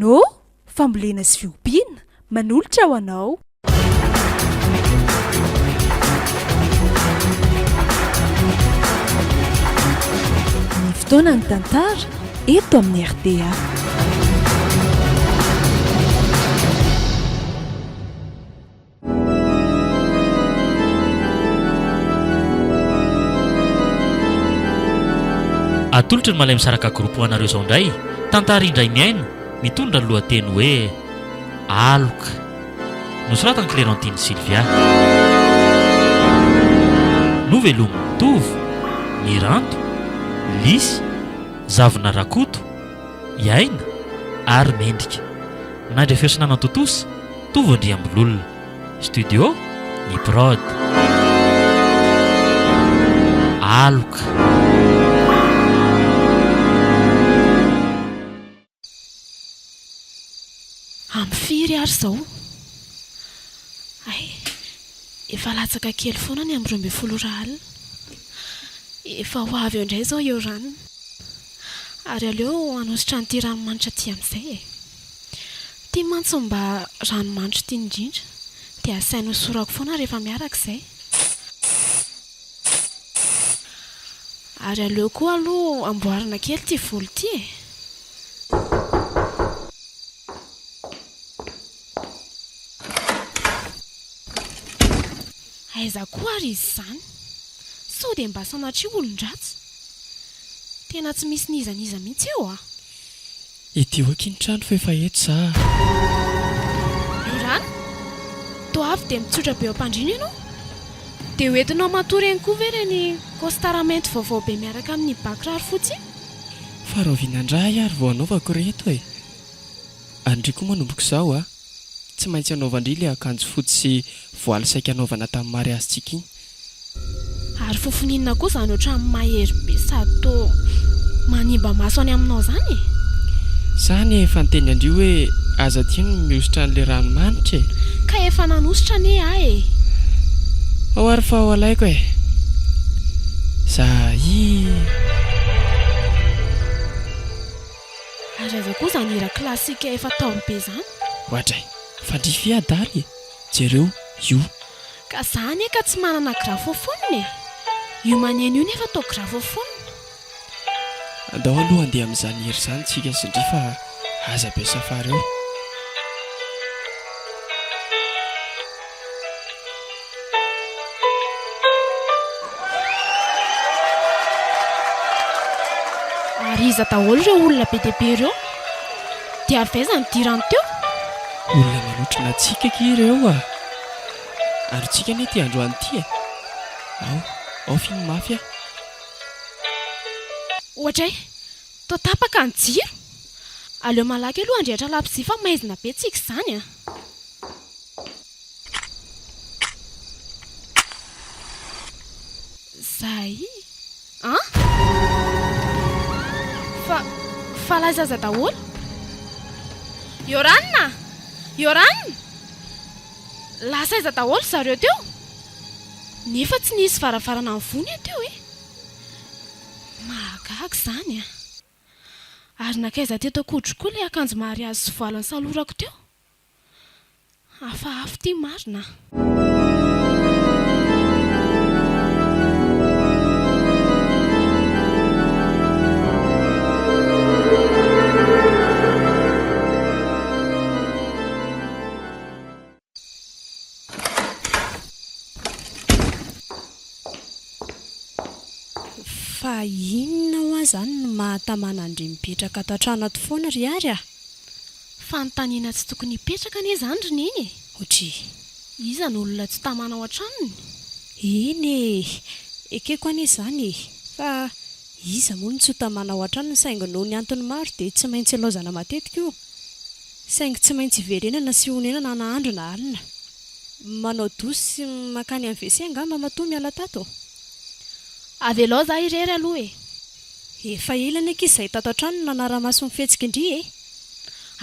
Renault, fambolena sy fiompiana, manolotra ho anao. Ny fotoanan'ny tantara eto amin'ny rta. Atolotry ny Malaimisaraka Group ho anareo izao indray, tantara indray miaina, mitondra ny lohateny hoe Aloka. Nosoratan'i Clerentine Sylvia. Novelomin'i Tovo, Miranto, Lisy, Zavona Rakoto, Iaina ary Mendrika. Nandre feo sy nanantontosa, Tovo Andriambololona. Studio, Ny Prod. Aloka. Amin'ny firy ary izao? Hay, efa latsaka kely foana ny amin'ny 12 ora alina. Efa ho avy eo indray izao eo ranona. Ary aleo hanosotra an'ity ranomanitra ity amin'izay e. Ity mantsy no mba ranomanitro tiany indrindra, dia asainy hosorako foana rehefa miaraka izay. Ary aleo koa aloha amboarina kely ity volo ity e. Aiza koa ary izy izany? Sao dia mba sanatria olon-dratsy? Tena tsy misy n'iza n'iza mihitsy eo a! Idio akia ny trano fa efa eto za a! Yorana? Toa avy dia mitsotra be eo am-pandriana ianao? Dia ho entinao matory eny koa ve ireny costard mainty vaovao be miaraka amin'ny ba kiraro fotsy iny? Fa rahoviana indray ary vao hanaovako ireto e? Ary ndry koa manomboka izao a! Tsy maintsy anaovan-dry ilay akanjo fotsy sy voaly saika hanaovana tamin'ny mariazintsika iny. Ary fofona inona koa izany ohatran'ny mahery be sady toa manimba maso any aminao izany e? Za anie efa niteny an-dry hoe aza adino ny mihosotra an'ilay ranomanitra e! Ka efa nanosotra anie aho e! Ao ary fa ho alaiko e! Zahii! Ary aiza koa izany hira classique efa ntaolo be izany? Oadray! Fa ndry ve adala e! Jereo io. Ka za anie ka tsy manana grafofonina e! Io maneno io nefa toa grafofonina. Andao aloha handeha amin'izany hira izany tsika sy ndry fa aza be safary eo. Ary iza daholo ireo olona be dia be ireo? Dia avy aiza no nidirany teo? Olona manotrona antsika akia ireo a! Androntsika anie ity androany ity e! Ao, ao f'iny mafy a! Oadray! Toa tapaka ny jiro! Aleo malaky aloha handrehitra labozia fa maizina be tsika izany a! Zay an! Fa, fa laiza aza daholo? Yoran a! Yoran! Lasa aiza daholo zareo teo? Nefa tsy nisy varavarana nivoha anie teo e! Mahagaga izany an! Ary nankaiza teto ankodro koa ilay akanjo mariazy sy voile nisalorako teo? Hafahafa ity marina a! Fa inona hoa zany no mahatamana an-dry mipetraka ato an-trano ato foana ry Ary a? Fanontaniana tsy tokony hipetraka anie izany ry Neny e! Otri. Iza no olona tsy tamana ao an-tranony? Eny e! Ekeko anie izany e! Fa iza moa no tsy ho tamana ao an-tranony saingy noho ny antony maro dia tsy maintsy ilaozana matetika io. Saingy tsy maintsy iverenana sy honenana na andro na alina. Manao douche sy mankany amin'ny WC angamba matoa miala tato? Avelao za irery aloha e! Efa ela anie akia izahay tato an-trano no nanara-maso ny fihetsik'i ndry e!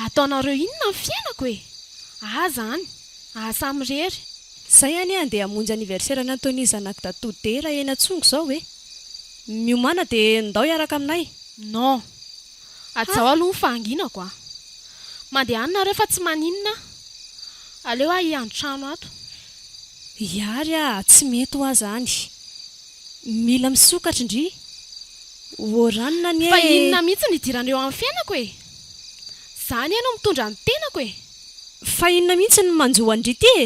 Ataonareo inona ny fiainako e! Aza any! Aza samirery! Zay anie andeha hamonjy anniversaire an'i Anthony zanak'i Dadatoa Dera eny Antsongo izao e! Miomàna dia ndao hiaraka aminay! Non! Hajao aloha ny fahanginako a! Mandehana nareo fa tsy maninona aho. Aleo aho hiandry trano ato. Hiary ah, tsy mety hoa zany. Mila misokatra ndry. Oranona anie Fa e. inona mihitsy no idiranareo amin'ny fiainako e? Za anie no mitondra ny tenako e! Fa inona mihitsy no manjo an-dry ity e?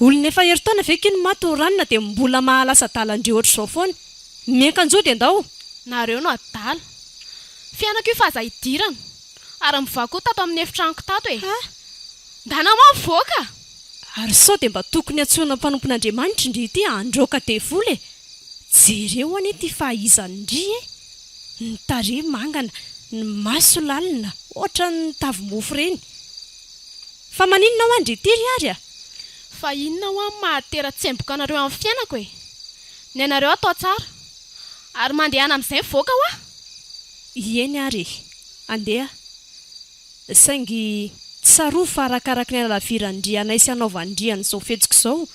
Olona efa herintaona ve ky no maty oranona dia mbola mahalasa adala an-dry ohatr'izao foana? Miankanjoa dia ndao! Nareo no adala. Fiainako io fa aza idirana. Ary mivoaha koa tato amin'ny efitranoko tato e! Ndana moa mivoaka! Ary sao dia mba tokony antsoina mpanompon'Andriamanitra ndry ity handroaka devoly e! Jereo anie ity fahaizany ndry e! Ny tarehy mangana, ny maso lalina, ohatran'ny tavy-mofo ireny. Fa maninona hoa ndry ity ry Ary a? Fa inona hoa ny maha tera-tsemboka anareo amin'ny fiainako e? Ny anareo atao tsara. Ary mandehana amin'izay mivoaka hoa! Ieny ary e! Andeha. Saingy tsarovy fa arakaraky ny analaviran-dry anay sy anaovan-dry an'izao fihetsika izao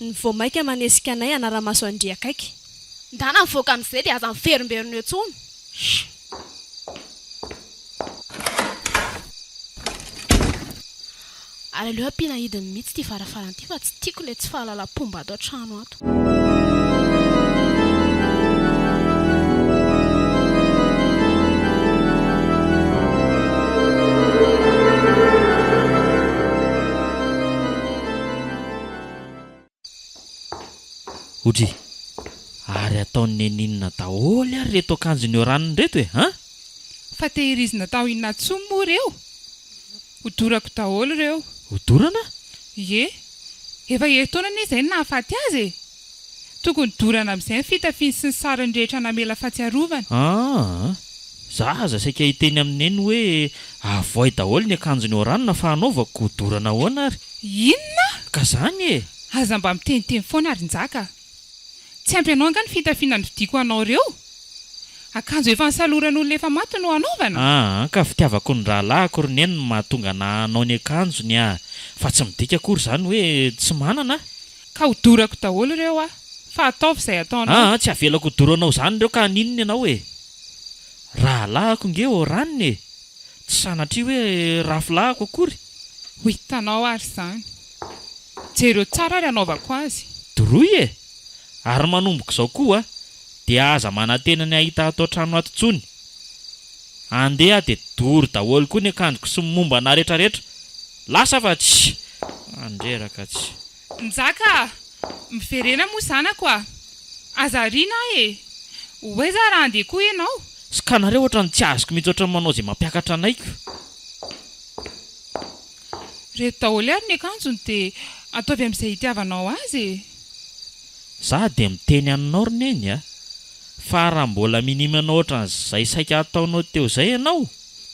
no vao mainka manesika anay hanara-maso an-dry akaiky. Ndana mivoaka amin'izay dia aza miverimberina eo intsony. Ary aleo ampiana hidiny mihitsy ity varavarana ity fa tsy tiako ilay tsy fahalalam-pomba ato an-trano ato. Odry, ary ataon'i Neny inona daholo ary ireto akanjon'i Oran ireto e, an? Fa tehirizina tao inona tsony moa ireo? Hodorako daholo ireo. Hodorana? Ie. Efa herintaona anie izay no nahafaty azy e! Tokony dorana amin'izay ny fitafiany sy ny sariny rehetra namela fahatsiarovana. Aa! Za aza saika hiteny amin'i Neny hoe avoay daholo ny akanjon'i Oran fa hanaovako hodorana ahoana ary? Inona? Ka zany e! Aza mba miteniteny foana ry Njaka a! Tsy ampy anao angaha ny fitafiana novidiako ho anao ireo? Akanjo efa nisaloran'olona efa maty no hanaovana? Aa ka fitiavako ny rahalahiko ry Neny no mahatonga anà hanao ny akanjony a! Fa tsy midika akory izany hoe tsy manana a! Ka hodorako daholo ireo aho, fa ataovy izay ataonao. Aa tsy avelako hodoranao izany ireo ka haninona ianao e! Rahalahiko nge Oran e! Tsy sanatria hoe rafilahiko akory. Ho hitanao ary izany. Jereo tsara ary hanaovako azy. Doroy e! Ary manomboka izao koa dia aza manantena ny hahita ato an-trano ato intsony. Andeha aho dia doro daholo koa ny akanjoko sy ny momba anà retraretra. Lasa fa tsy handreraka tsy. Njaka a! Miverena moa zanako a! Aza ariana aho e! Ho aiza raha handeha koa ianao? Ska nareo ohatran'ny tsy azoko mihitsy ohatran'ny manao izay mampiakatra anay ko. Reto daholo ary ny akanjony dia ataovy amin'izay itiavanao azy e! Za dia miteny aminao ry neny a! Fa raha mbola minia manao ohatran'izay saika hataonao teo izay ianao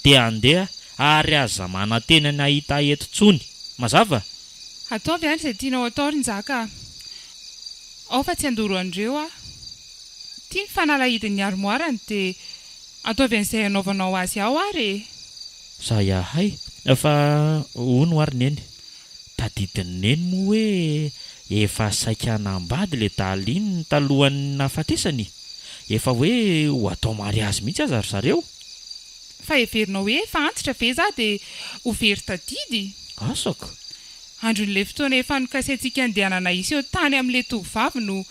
dia andeha ary aza manantena ny hahita ahy eto intsony! Mazava? Ataovy ary izay tianao atao ry Njaka a! Ao fa tsy handoro an'ireo aho. Ity ny fanalahidin'ny armoirany dia ataovy an'izay hanaovanao azy ao ary e! Zay ahay fa hono ary neny, tadidin'i neny moa hoe efa saika hanambady le Darline talohan'ny nahafatesany? Efa hoe ho atao mariazy mihitsy aza ry zareo. Fa heverinao hoe efa antitra ve za dia ho very tadidy? Asako. Andron'ilay fotoana efa nokasaintsika handehanana hiseho tany amin'ilay tovovavy no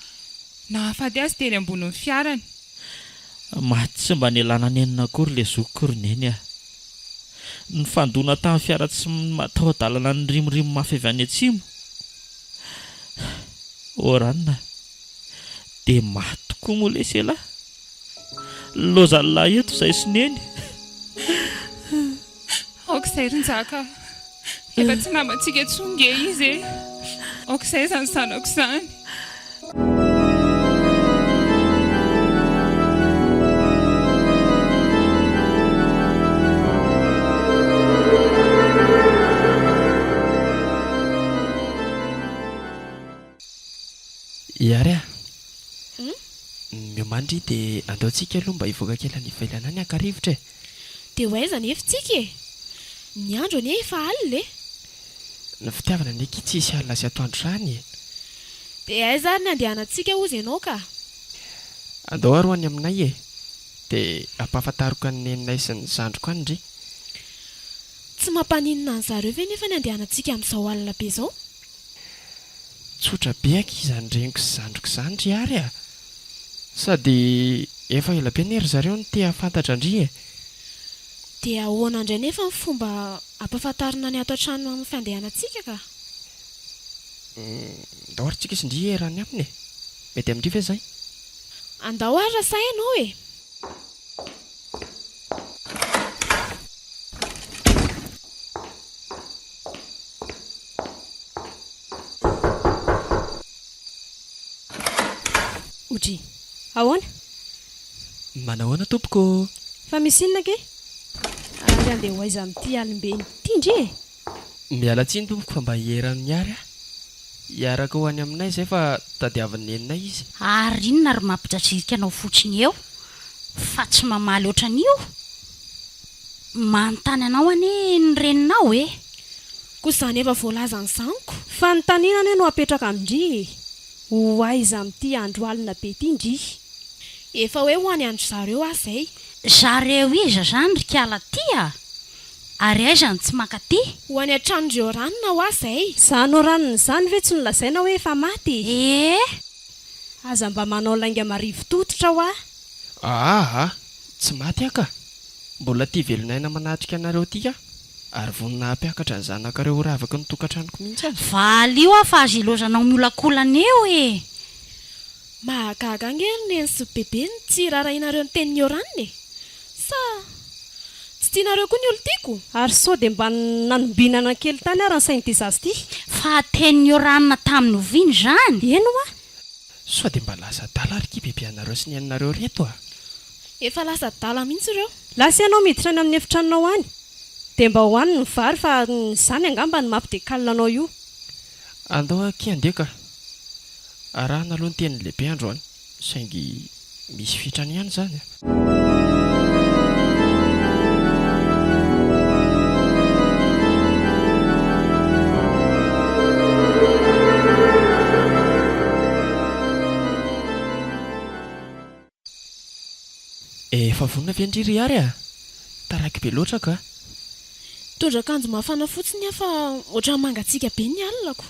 nahafaty azy teny ambonin'ny fiarany. Maty tsy mba nialana nenina akory ilay zokiko ry Neny a! Nifandona tamin'ny fiara tsy mataho-dalana nirimorimo mafy avy any atsimo. Oran a! Dia maty tokoa moa lesy elah! Lozan'lah eto izay sy Neny! Aoka izay ry Njaka a! Efa tsy namantsika intsony nge izy e! Aoka izay izany zanako izany! Iary a! Miomàna ndry dia andao tsika aloha mba hivoaka kely any ivelany any haka rivotra e! Dia ho aiza anefa tsika e? Ny andro anie efa alina e! Ny fitiavana anie akia tsisy alina sy atoandro izany e! Dia aiza ary ny andehanantsika hozy ianao ka? Andao ary ho any aminay e! Dia ampahafantariko an'i neninay sy ny zandriko any ndry. Tsy mampaninona an'zareo ve nefa ny andehanantsika amin'izao alina be izao? Tsotra be akia izany reniko sy zandriko izany ry Ary a! Sady efa ela be anie ry zareo no te hahafantatra an-dry e! Dia ahoana indray nefa ny fomba ampahafantarina ny ato an-trano amin'ny fandehanantsika ka? Ndao ary tsika sy ndry hiera any aminy e! Mety amin-dry ve izay? Andao ary raha sahy ianao e! Odry, ahoana? Manahoana tompoko ô? Fa misy inona kay? Ary andeha ho aiza amin'ity alim-be ity ndry e? Miala tsiny tompoko fa mba hiera amin'i Ary aho. Hiaraka ho any aminay izay fa tadiavin'i neninay izy. Ary inona ry mampijajirika anao fotsiny eo fa tsy mamaly ohatran'io? Manontany anao anie ny reninao e! Koa izany efa voalazany izany ko! Fanontaniana anie no apetraka amin-dry e! Ho aiza amin'ity andro alina be ity ndry? Efa hoe ho any an-dry zareo aho izay. Zareo iza izany ry kala ty a? Ary aiza no tsy mankaty? Ho any an-tranon-dry Oranina hoa izay. Izany Oranina izany ve tsy nolazaina hoe efa maty e? Ee! Aza mba manao lainga marivo tototra hoa! Aa! Tsy maty aho ka! Mbola tia velon'aina manatrika anareo aty aho, ary vonona hampiakatra ny zanakareo ho ravaky ny tokantranoko mihitsy aza. Valio aho fa aza ilaozanao miolakolana eo e! Mahagaga ange ry neny sy bebe ny tsy irarahianareo ny tenin'i Yoran e! Sa tsy tianareo koa ny olon-tiako? Ary sao dia mba nanombinana kely tany ary ny sain'ity zaza ity? Fa tenin'i Yoran tamin'ny oviana izany? Eny hoa! Sao dia mba lasa adala ary ity bebe anareo sy neninareo reto a! Efa lasa adala mihitsy ireo. Lasa ianao miditra any amin'ny efitranonao any dia mba hohano ny vary fa izany angamba no mampi-decale anao io. Andao akia andeha ka. Arahana aloha ny tenin'ny lehibe androany saingy misy fetrany ihany izany a. Efa vonona ve ndry ry Ary a? Taraiky be loatra ka. Mitondra akanjo mafana fotsiny aho fa ohatran'ny mangatsiaka be ny alina ko.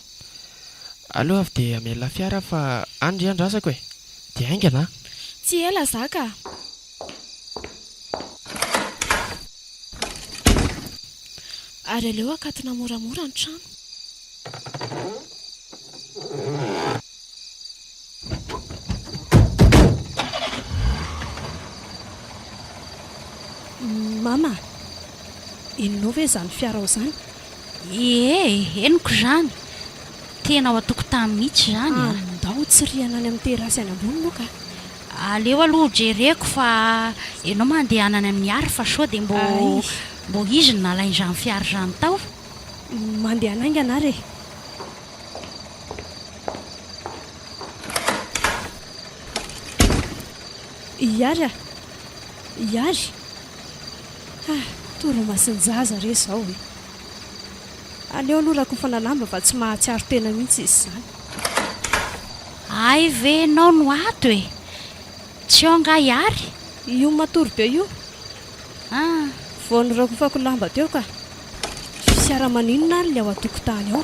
Aleo avy dia hamela fiara fa any ndry andrasako e! Dia haingana an! Tsy ela za ka! Ary aleo akatona moramora ny trano. Mama, henonao ve izany fiara ao izany? Ie, henoko izany. Tena ao an-tokotany mihitsy izany a! Andao tsirihana any amin'ny terasy any ambony moa ka! Aleo aloha jereko fa ianao mandehana any amin'ny Ary fa sao dia mbô mbô izy no nalain'izany fiara izany tao. Mandehana haingana ary e! Iary a! Iary! Ah! Torimason-jaza re izao e! Aleo aloha rakofana lamba fa tsy mahatsiaro tena mihitsy izy izany. Hay ve ianao no ato e! Tsy ao angaha i Ary? Io matory be io. Ah! Vao norakofako lamba teo ka. Fiara maninona ary ilay ao an-tokotany ao?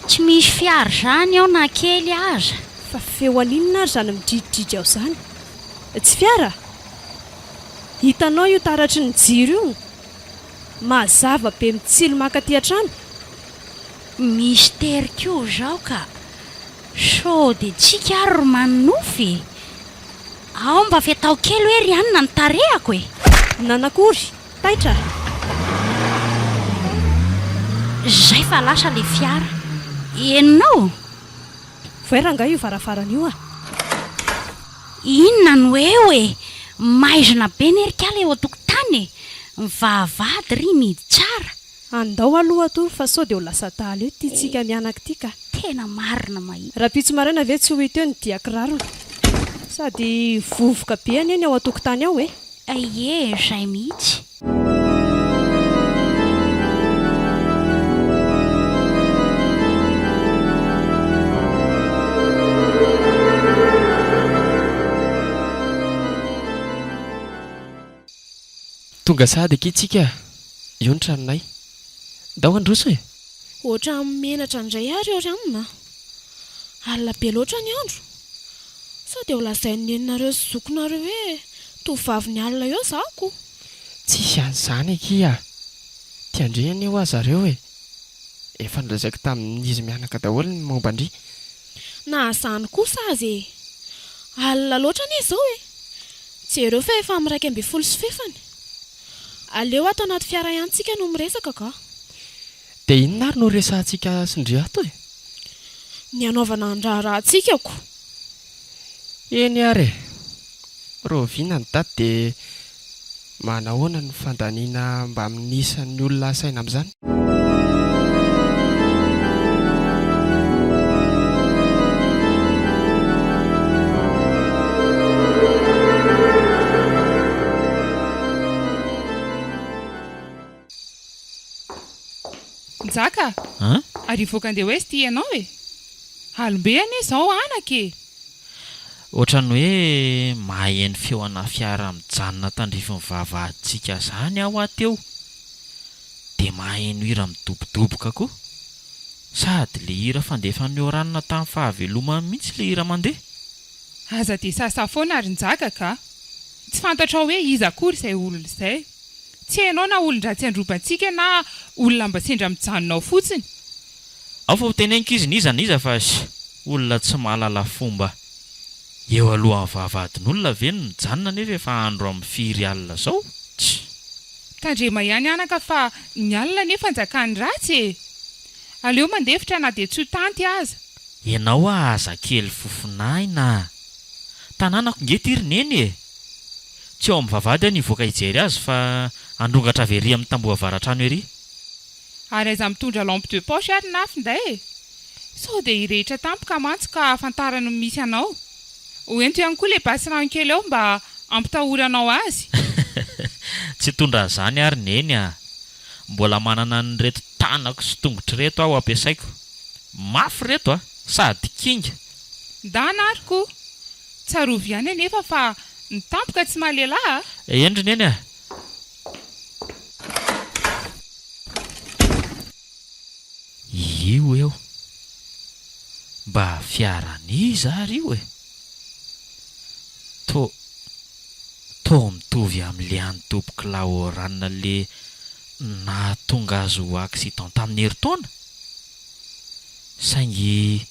Tsy misy fiara izany ao na kely aza. Fa feo aninona ary izany midridridry ao izany? Tsy fiara? Hitanao io taratry ny jiro io? Mazava be mitsilo mankaty an-trano. Misy tery koa izao ka. Sao dia tsika ary ry manonofy e! Ao mba fetao kely hoe ry anona ny tarehako e! Nanakory? Taitra? Zay fa lasa le fiara. Henonao? Voay rangahy io varavarana io a! Inona no eo e! Maizina be ne ry kala eo an-tokotany e! Mivavahady ry mihidy tsara. Andao aloha atory fa sao dia ho lasa adala eo ity tsika mianaka ity ka. Tena marina mahitsy. Rahampitso maraina ve tsy ho hita eo ny dia kirarony. Sady vovoka be anie ny ao an-tokotany ao e. Ie, izay mihitsy. Tonga sahady akia tsika, eo ny tranonay. Ndao handroso e! Ohatran'ny menatra indray ary eo ry anona a! Alina be loatra ny andro. Sao dia ho lazain'ny neninareo sy zokinareo hoe tovovavy ny alina eo izaho ko! Tsisy an'izany akia a! Tian-dry anie hoa zareo e! Efa nolazaiko tamin'izy mianaka daholo ny momba an-dry. Na izany kosa aza e! Alina loatra anie izao e! Jereo fa efa amin'ny 11 sy fahefany. Aleo ato anaty fiara ihany tsika no miresaka ka! Dia inona ary no resahantsika sy ndry ato e? Ny hanaovana ny raharahantsika ko! Eny ary e! Rahoviana ny daty dia manahoana ny fandaniana mbamin'ny isan'ny olona asaina amin'izany? Njaka, An? Ary hivoaka andeha ho aiza ity ianao e? Alim-be anie izao anaka e! Ohatran'ny hoe maheno feo ana fiara mijanona tandrifin'ny vavahadintsika izany aho teo. Dia maheno hira midobodoboka koa. Sady le hira fandefan'i Oranona tamin'ny fahavelomany mihitsy le hira mandeha. Aza dia sahisahy foana ry Njaka ka! Tsy fantatrao hoe iza akory izay olona izay. Tsy hainao na olon-dratsy handroba antsika na olona mba sendra mijanona ao fotsiny. Ao fa ho teneniko izy n'iza n'iza fa olona tsy mahalala fomba eo alohan'ny vavahadin'olona ve no mijanona nefa efa andro amin'ny firy alina zao? Tsia. Tandrema ihany anaka fa ny alina anie fanjakan'ny ratsy e! Aleo mandefitra na dia tsy ho tanty aza. Ianao hoa aza kely fofon'aina a! Tanànako nge ty ry neny e! Tsy ao amin'ny vavahady aho no hivoaka hijery azy fa handrongatra avy ery amin'ny tamboho avaratrano ery. Ary aiza mitondra lampe de poche ary na finday e! Sao dia hirehitra tampoka mantsy ka ahafantarany ny misy anao. Ho ento ihany koa ilay basy rano kely ao mba hampitahoranao azy. Tsy hitondra an'izany aho ry Neny a! Mbola manana an'ireto tanako sy tongotro ireto aho ampiasaiko. Mafy ireto a! Sady kinga. Ndana ary ko! Tsarovy ihany anefa fa ny tampoka tsy maha lehilahy a! Eny ry Neny a! Io eo. Mba fiaran'iza ary io e? To, toa mitovy amin'le an'i Tompoko Laoranina le nahatonga azy ho accident tamin'ny herintaona? Saingy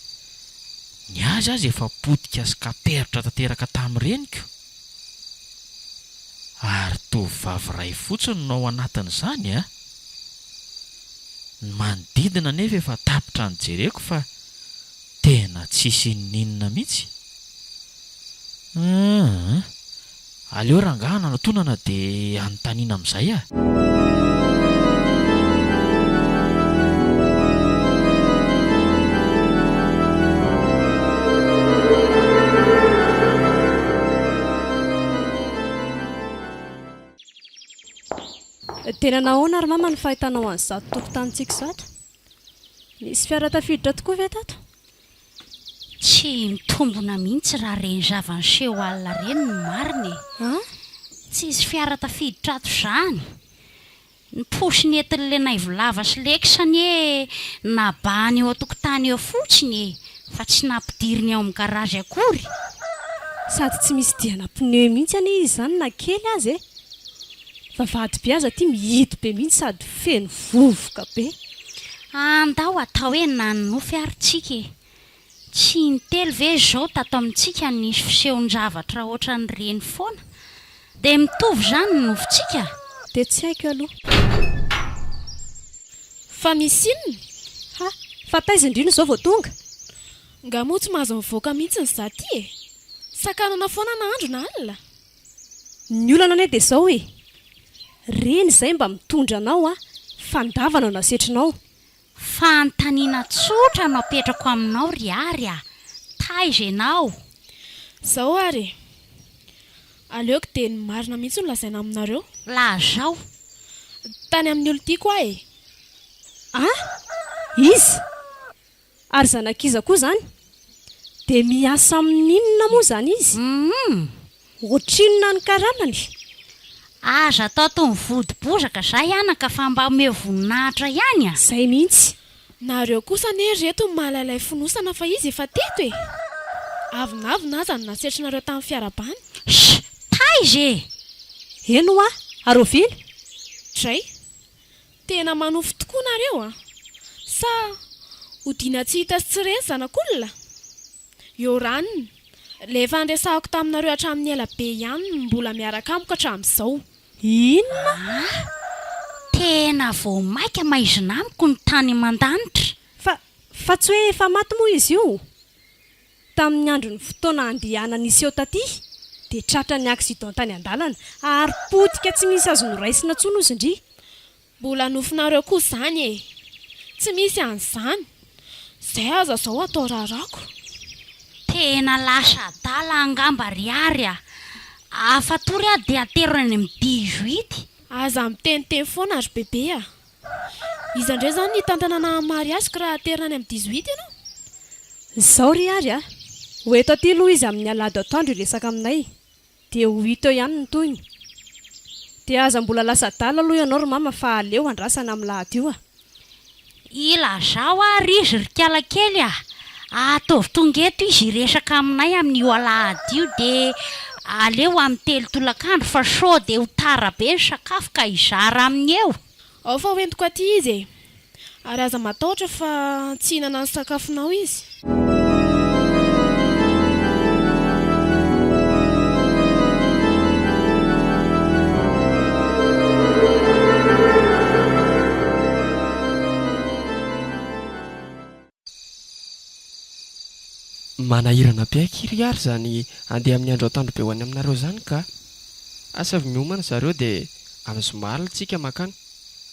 ny azy aza efa potika sy kaperotra tanteraka tamin'ny reniko. Ary tovovavy iray fotsiny no ao anatin'izany a! Ny manodidina anefa efa tapitra nijereko fa tena tsisy inoninona mihitsy. Aa! Aleo rangahy nanatonana dia anontaniana amin'izay a! Tena nahoana ry mama no fahitanao an'izato tokotanintsika izato? Nisy fiara tafiditra tokoa ve tato? Tsy mitombona mihitsy raha ireny zava-niseho alina ireny no marina e! An? Tsisy fiara tafiditra ato izany! Ny posy nentin'i Lenaivo lava sy Lex anie nabahany eo an-tokotany eo fotsiny e, fa tsy nampidiriny ao amin'ny garazy akory. Sady tsy misy diana pneu mihitsy anie izy izany na kely aza e! Vavahady be aza ity mihidy be mihitsy sady feno vovoka be. Andao atao hoe nanonofy ary tsika e! Tsy intelo ve izao tato amintsika nisy fisehon-javatra ohatran'ireny foana? Dia mitovy izany ny nofintsika? Dia tsy haiko aloha. Fa misy inona? Ha! Fa taiza indrindra izao vao tonga? Nga moa tsy mahazo mivoaka mihitsy ny za ty e? Sakanana foana na andro na alina? Ny olana anie dia izao e! Reny izay mba mitondra anao a! Fandavana no asetrinao. Fanontaniana tsotra no apetrako aminao ry Ary a! Taiza ianao? Zao ary e! Aleoko dia ny marina mihitsy no lazaina aminareo. Lazao. Tany amin'ny olon-tiako aho e! Ah! Iza? Ary zanak'iza koa izany? Dia miasa amin'inona moa izany izy? Humm! Ohatrinona ny karamany? Aza atao toy ny vody bozaka zay anaka fa mba omeo voninahitra ihany a! Zay mihitsy. Nareo kosa anie ry reto no mahalailay fonosana fa izy efa teto e! Avonavona aza no nasetrinareo tamin'ny fiarahabany. Sh! Taiza e! Eny hoa! Ary oviana? Dray! Tena manofy tokoa nareo a! Sa hodiana tsy hita sy tsy re ny zanak'olona? Eo ranona, ilay efa niresahako taminareo hatramin'ny ela be ihany no mbola miaraka amiko hatramin'izao. Inona? Ah! Tena vao maika maizina amiko ny tany aman-danitra. Fa, fa tsy hoe efa maty moa izy io? Tamin'ny andron'ny fotoana handehanany hiseho taty dia tratran'ny accident tany an-dalana ary potika tsy misy azo noraisina intsony hozy ndry. Mbola nofinareo koa zany e! Tsy misy an'izany! Zay aza zao atao raharako. Tena lasa adala angamba ry Ary a! Afatory aho dia atero any amin'ny dix-huit. Aza miteniteny foana ry bebe a! Iza indray izany ny hitantana ana amin'ny mariaziko raha aterina any amin'ny dix-huit ianao? Izao ry Ary a! Ho eto aty aloha izy amin'ny alahady atoandro hiresaka aminay. Dia ho hita eo ihany ny tohiny. Dia aza mbola lasa adala aloha ianao ry mama fa aleo andrasana amin'ny lahady io a! Ilazao ary izy ry kalakely a! Ataovy tonga eto izy hiresaka aminay amin'io alahady io dia aleo amin'ny telo tolakandro fa sao dia ho tara be ny sakafo ka hizara aminy eo. Ao fa hoentiko aty izy e! Ary aza matahotra fa tsy hihinana ny sakafonao izy. Manahirana be akia ry Ary izany handeha amin'ny andro atoandro be ho any aminareo izany ka! Asaivo miomana zareo dia amin'ny zoma alina tsika mankany,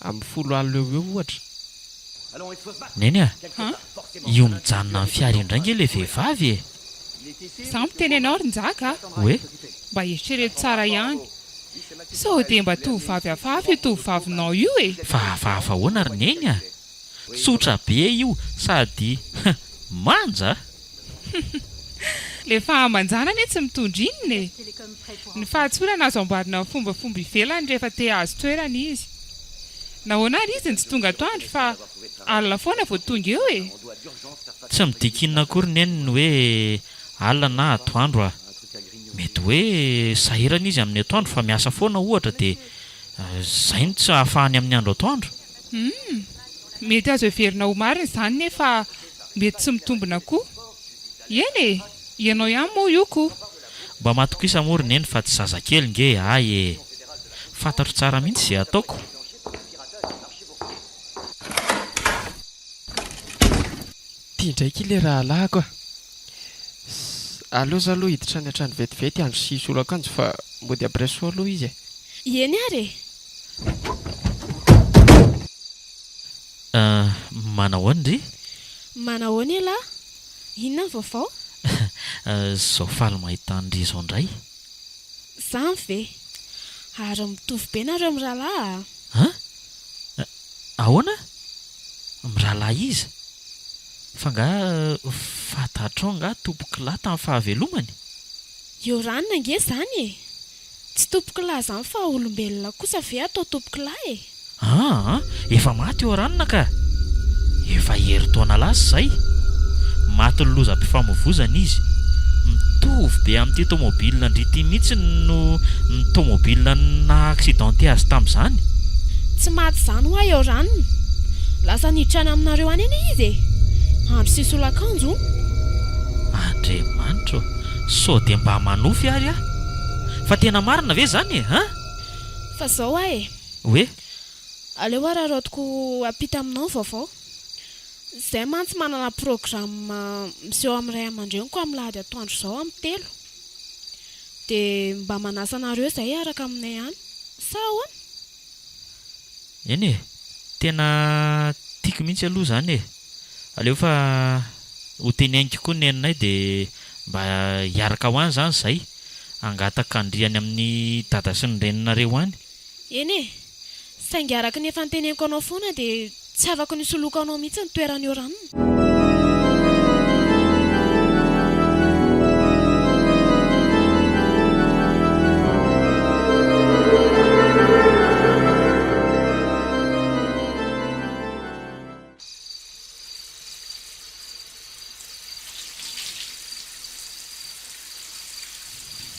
amin'ny folo alina eo ho eo ohatra. Neny a! Io mijanona amin'ny fiara io indray nge ilay vehivavy e! Za miteny anao ry Njaka a! Hoe? Mba eritrereto tsara ihany. Sao dia mba tovovavy hafahafa io tovovavinao io e! Fa hafahafa ahoana ry Neny a! Tsotra be io sady manja a! Le fahamanjana anie tsy mitondra inona e! Ny fahatsorana azo amboarina amin'ny fombafomba ivelany rehefa te hahazo toerana izy. Nahoana ary izy no tsy tonga atoandro fa alina foana vao tonga eo e? Tsy midika inona akory neny ny hoe alina na atoandro a! Mety hoe sahirana izy amin'ny atoandro fa miasa foana ohatra dia izay no tsy ahafahany amin'ny andro atoandro. Humm! Mety azo heverina ho marina izany nefa mety tsy mitombina koa. Eny e! Ianao ihany moa io ko! Mba matokisa moa ry neny fa tsy zazakely nge ahy e! Fantatro tsara mihitsy izay ataoko. Ty indray ki le rahalahiko a! S, aleo za aloha hiditra any an-trano vetivety handro sy hisolo akanjo fa mody après soa aloha izy e! Eny ary e! Euh, manahoana ndry? Manahoana ialahy? Inona ny vaovao? Euh, zao faly mahita an-dry izao indray. Zany ve? Ary mitovy be nareo mirahalahy a! An? Ahoana? Mirahalahy iza? Fa angaha fantatrao angaha tompokolahy tamin'ny fahavelomany? Eo ranona ange izany e! Tsy tompokolahy izany fa olombelona kosa ve atao tompokolahy e? Aa! Efa maty io ranona ka! Efa herintaona lasa izay. Matin'ny lozam-pifamoivozana izy. Mitovy be amin'ity tomobil-ndry ity mihitsy no ny tomobil naha-accidenté azy tamin'izany. Tsy maty izany hoa eo ranona. Lasa niditra any aminareo any anie izy e! Andro sy solakanjo hono. Andriamanitra ô! Sao dia mba manofy ary aho? Fa tena marina ve izany e? An? Fa zao hoa e! Hoe? Aleo araraotiko hampita aminao ny vaovao. Zay mantsy manana programme miseho amin'ny ray aman-dreniko amin'ny lahady atoandro izao amin'ny telo. Dia mba manasa anareo izay hiaraka aminay any. Sa ahoana? Eny e! Tena tiako mihitsy aloha izany e! Aleo fa ho teneniko koa ny neninay dia mba hiaraka ho any izany izahay. Hangataka an-dry any amin'ny dada sy ny reninareo any. Eny e! Saingy araka ny efa noteneniko anao foana dia tsy afaka ny hisoloky anao mihitsy ny toeran'i Oran.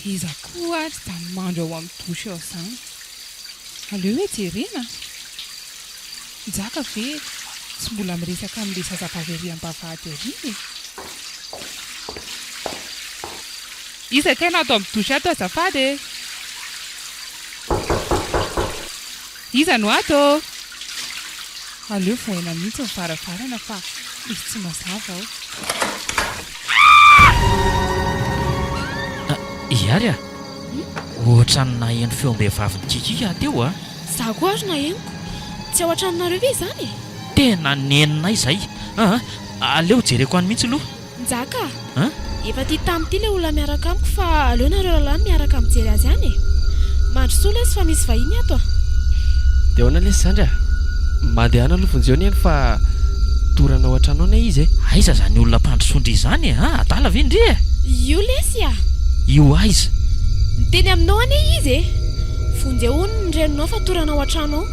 Iza koa ary izany mandro ao amin'ny douche ao izany? Aleo hoe jerena a! Njaka ve tsy mbola miresaka amin'ilay zazavavy ery am-bavahady ery e? Iza kay no ato amin'ny douche ato azafady e? Iza no ato ô? Aleo vohaina mihitsy ny varavarana fa misy tsy mazava ao. Ihary a! Ohatran'ny naheno feom-behivavy nikikiaka aho teo a! Za koa ary nahenoko. Tsy ao an-tranonareo ve izany e? Tena neninay izay a! Aleo jereko any mihitsy aloha. Njaka a! Efa tia tamin'ity ilay olona miaraka amiko fa aleo nareo rahalahy miaraka mijery azy any e! Mandrosoa lesy fa misy vahiny ato a! Dia ahoana lesy zandry a? Mandehana aloha vonjeo neny fa dorana ao an-trano ao anie izy e! Aiza izany olona mpandrosoa ndry izany e? A! Adala ve ndry e? Io lesy a! Io aiza? Miteny aminao anie izy e! Vonjeo hono ny reninao fa torana ao an-trano ao.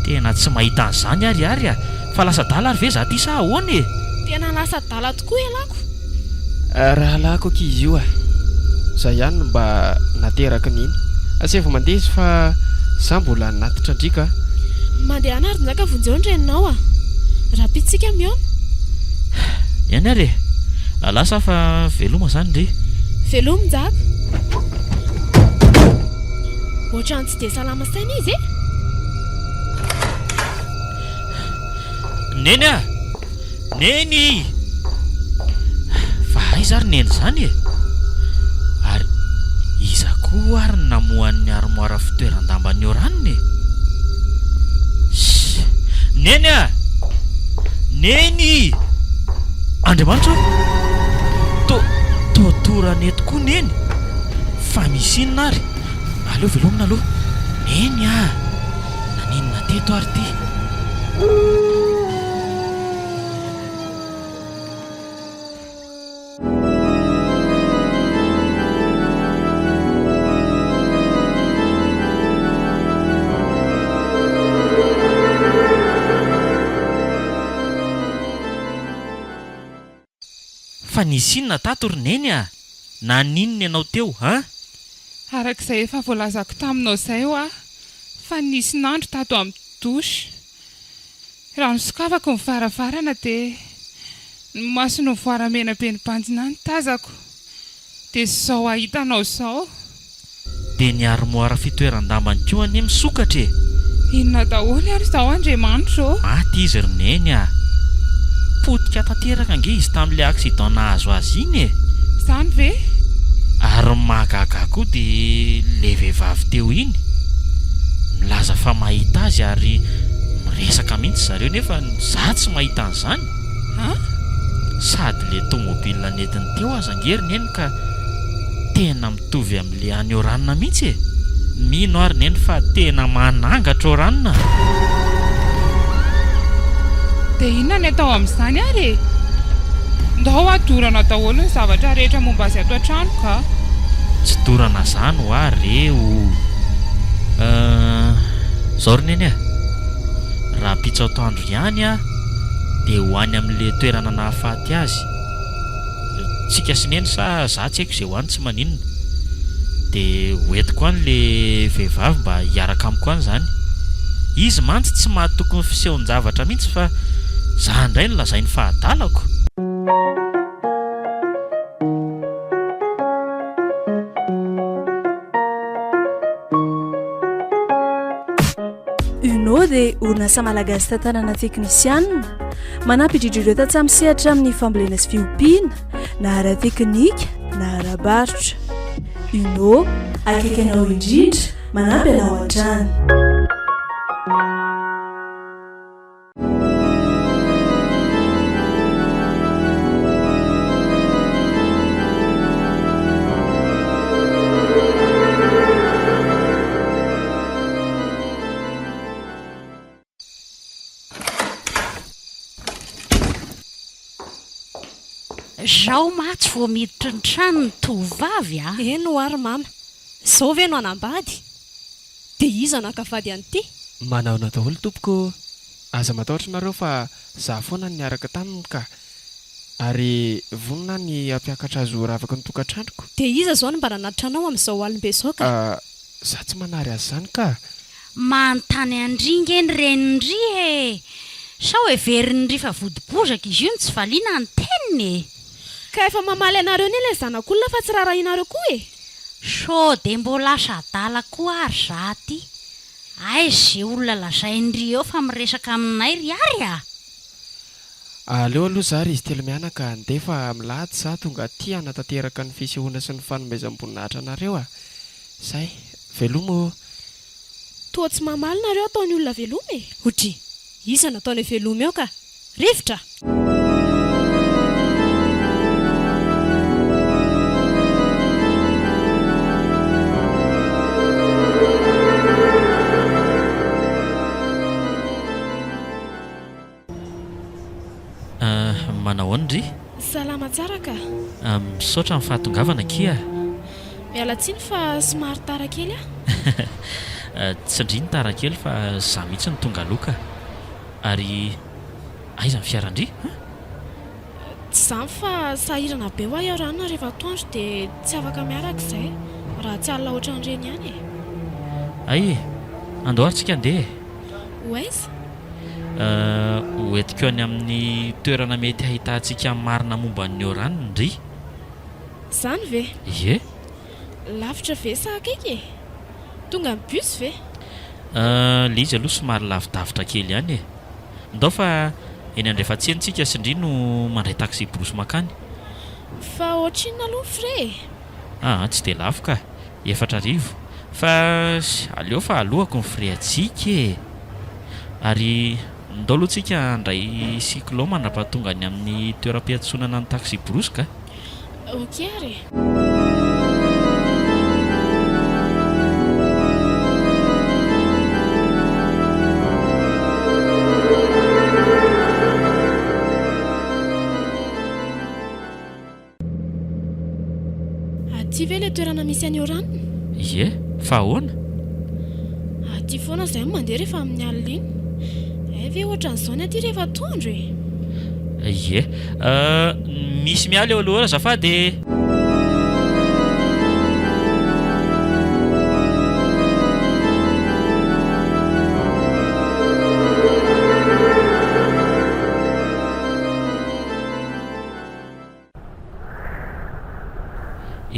Tena tsy mahita an'izany ary ary a! Fa lasa adala ary ve za ty sa ahoana e? Tena lasa adala tokoa ialako. Rahalahiko akia izy io a! Za ihany no mba nateraky neny. Asaivo mandeha izy fa za mbola hanatitra an-dry ka. Mandehana ary Njaka vonjeo ny reninao a! Rahampitso tsika mihaona. Eny ary e! Lasa aho fa veloma zany ndry. Veloma Njaka. Ohatran'ny tsy dia salama saina izy e! Neny a! Neny! Fa aiza ary Neny izany e? Ary iza koa ary no namoha ny armoire fitoeran-damban'i Orane e? Ssss! Neny a! Neny! Andriamanitra ô! To, toa torana eto koa Neny! Fa misy inona ary? Aleo velomina aloha. Neny a! Naninona teto ary ty? Fa nisy inona tato ry Neny a? Naninona ianao teo an? Araka izay efa voalazako taminao izay hoa fa nisy nandro tato amin'ny douche. Raha nosokafako ny varavarana dia ny maso novoara mena be nibanjina ahy no tazako. Dia izao ahitanao izao. Dia ny armoire fitoeran-dambany koa anie misokatra e! Inona daholo ary izao Andriamanitra ô! Maty izy ry Neny a! Potika tanteraka ange izy tamin'ilay accident nahazo azy iny e! Izany ve? Ary ny mahagaga ahy koa dia ilay vehivavy teo iny, milaza fa mahita azy ary miresaka mihitsy zareo nefa izaho tsy mahita an'izany! An? Sady ilay tomobile nentiny teo aza ange ry Neny ka tena Mitovy amin'le any Oran mihitsy e! Mino aho ry neny fa tena manangatra Oran a! Dia inona ny atao amin'izany ary e? Ndao hoa dorana daholo ny zavatra rehetra momba azy ato an-trano ka! Tsy dorana zany hoa re o! Euh, zao ry neny a! Rahampitso atoandro ihany aho dia ho any amin'le toerana nahafaty azy. Tsika sy neny sa za tsy haiko ze ho any tsy maninona. De ho entiko any le vehivavy mba hiaraka amiko any zany. Izy mantsy tsy mahatoky ny fisehon-javatra mihitsy fa za indray no lazainy fa adalako. UNO dia orinasa malagasy tantanana teknisianina, manampy indrindra ireo tantsaha misehatra amin'ny fambolena sy fiompiana, na ara-teknika na ara-barotra. UNO, akaiky anao indrindra, manampy anao hatrany. Zao mantsy vao miditra ny trano ny tovovavy a! Eny ho'a ry mama, zao ve no hanambady? Dia iza no haka vady an'ity? Manaona daholo tompoko ô! Aza matahotra nareo fa za foana no niaraka taminy ka! Ary vonona aho ny hampiakatra azy ho ravaky ny tokantranoko. Dia iza izao no mba nanatitra anao amin'izao alim-be izao ka? Ah, za tsy manary azy izany ka! Manontany an-dry nge ny renin-dry e! Sao heverin-dry fa vodi-bozaka izy io no tsy valiana ny teniny e! Ka efa mamaly anareo anie ilay zanak'olona fa tsy rarahianareo koa e! Sao dia mbô lasa adala koa ary za ty! Aiza ze olona lazain-dry eo fa miresaka aminay ry Ary a! Aleo aloha za ry izy telomianaka handeha fa milahady za tonga aty hanatanteraka ny fisehoana sy ny fanomezam-boninahitra anareo a! Zay! Veloma ô! Toa tsy mamaly nareo ataon'ny olona veloma e! Odry! Iza no ataonay veloma eo ka! Rivotra! Manahoana ndry? Salama tsara ka. Misaotra amin'ny fahatongavana akia. Miala tsiny fa somary tara kely aho. Tsy ndry ny tara kely fa za mihitsy no tonga aloha ka. Ary aiza ny fiaran-dry an? Tsy izany fa sahirana be ho'a iaho ranona rehefa atoandro dia tsy afaka miaraka izay raha tsy alina ohatran'ireny ihany e. Hay e! Andao ary tsika andeha e! Ho aiza? Ho entiko any amin'ny toerana mety hahitantsika marina momba an'i Oran ndry. Izany ve? Ie. Lavitra ve sa akaiky e? Tonga amin'ny bus ve? Ilay izy aloha somary lavidavitra kely ihany e. Ndao fa eny Andrefantsena tsika sy ndry no mandray taxi-brousse mankany. Fa ohatrinona aloha ny frais e? Aa tsy dia lafo ka. 4000. Fa aleo fa alohako ny frais antsika e! Ary ndao aloha tsika handray cyclo mandrapahatonga any amin'ny toeram-piantsonana ny taxi-brousse ka. Ok ary e! Aty ve ilay toerana misy an'i Oran? Ie, fa ahoana? Aty foana izahay no mandeha rehefa amin'ny alina iny. Hay ve ohatran'izao ny aty rehefa atoandro e? Ie. Misy miala eo aloha eo azafady e!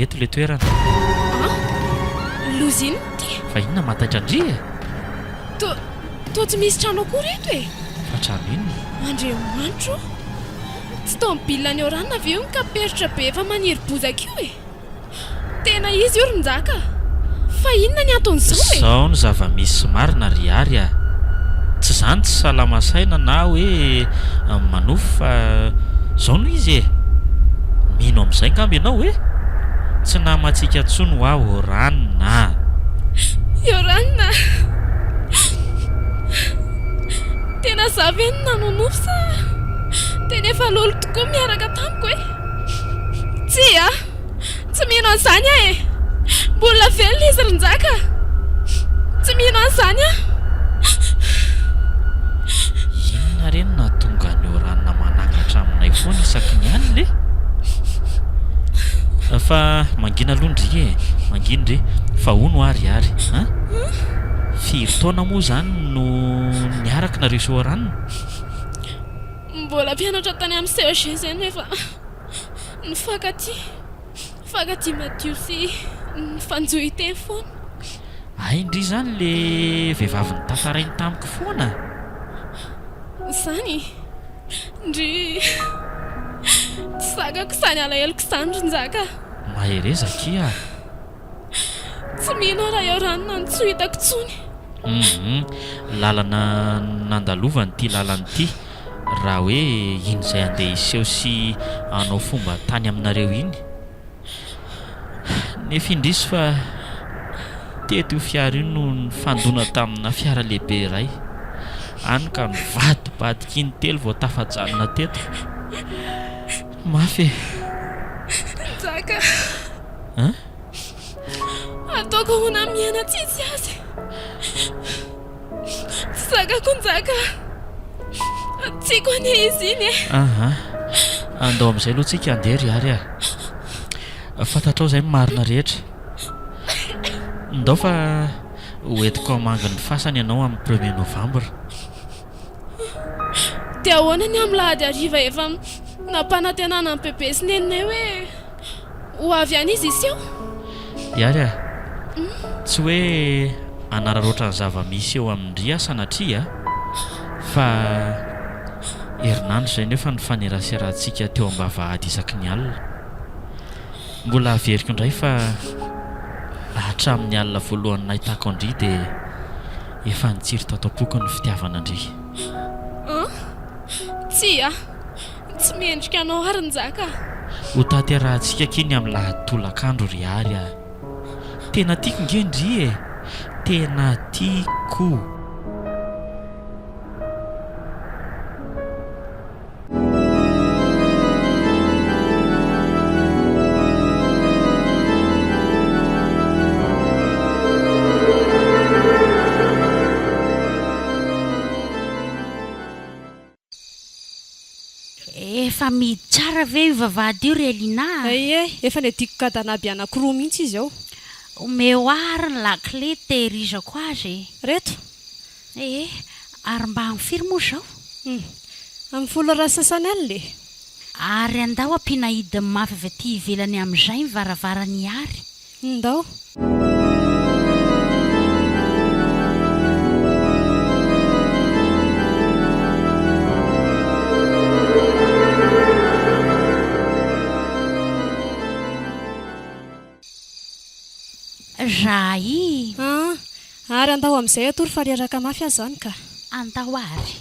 Eto ilay toerana. An! Loza inona ity? Fa inona mahataitra an-dry e? Toa, toa tsy misy trano akory eto e! Fa trano inona? Andriamanitro o! Tsy tomobile any Oran ve io mikaperotra be efa maniry bozaka io e? Tena izy io ry Njaka a! Fa inona ny anton'izao e? Izao no zava-misy marina ry Ary a! Tsy izany tsy salama saina na hoe manofy fa izao no izy e! Mino amin'izay angamba ianao e! Tsy namantsika intsony hoa Oran a! Oran a! Tena za ve no nanonofy sa tena efa lolo tokoa miaraka tamiko e? Tsia! Tsy mino an'izany aho e! Mbola velona izy ry Njaka a! Tsy mino an'izany aho! Inona re no nahatonga an'i Orana manangatra aminay foana isaky ny alina e? Fa mangina aloha ndry e! Mangina ndry! Fa hono hoa ry Ary an! Firy taona moa izany no niaraka nareo sy Orana? Mbola mpianatra tany amin'ny CEG izay no efa Nifankatia, nifankatia madio sy nifanjohy teny foana. Hay ndry izany le vehivavy notantarainy tamiko foana? Izany? Ndry. Tsy zakako izany alaheloko izany ry Njaka a! Mahereza akia a! Tsy mino aho raha eo ranona no tsy ho hitako intsony. Hum lalana nandalovany ity lalana ity raha hoe iny izay andeha hiseho sy hanao fomba tany aminareo iny. Nefa indrisy fa teto io fiara io no nifandona tamina fiara lehibe iray. Hany ka nivadibadika intelo vao tafajanona teto. Mafy e! Njaka! Hein? Ataoko ahoana miaina tsisy azy? Tsy zakako Njaka. Tiako anie izy iny e. Aha. Andao amin'izay aloha tsika handeha ry Ary a! Fantatrao izay ny marina rehetra. Ndao fa ho entiko hamangy ny fasany ianao amin'ny premier novembre. Dia ahoana ny amin'ny lahady hariva efa nampanantenana an'i Bebe sy Neninay hoe ho avy any izy hiseho? Iary a! Tsy hoe hanararaotra ny zava-misy eo amin-dry aho sanatria fa herinandro izay nefa nifaneraserantsika teo am-bavahady isaky ny alina. Mbola averiko indray fa hatramin'ny alina voalohany nahitako an-dry dia efa nitsiry tato am-poko ny fitiavana an-dry. An? Tsia! Tsy mendrika anao ary Njaka a! Ho tanterahantsika akia ny amin'ny lahady tolakandro ry Ary a! Tena tiako nge ndry e! Tena tiako! Efa mihidy tsara ve io vavahady io ry Elina a? Ie, efa niadiako gadanaby anankiroa mihitsy izy ao. Omeo ahy ary ny lakile tehirizako azy e. Reto. Ee, ary mba amin'ny firy moa izao? Hum, amin'ny folo ora sy sasany alina e. Ary andao ampiana hidiny mafy avy aty ivelany amin'izay ny varavaran'i Ary. Ndao. Raha i. An! Ary andao amin'izay atory fa reraka mafy aho izany ka. Andao ary.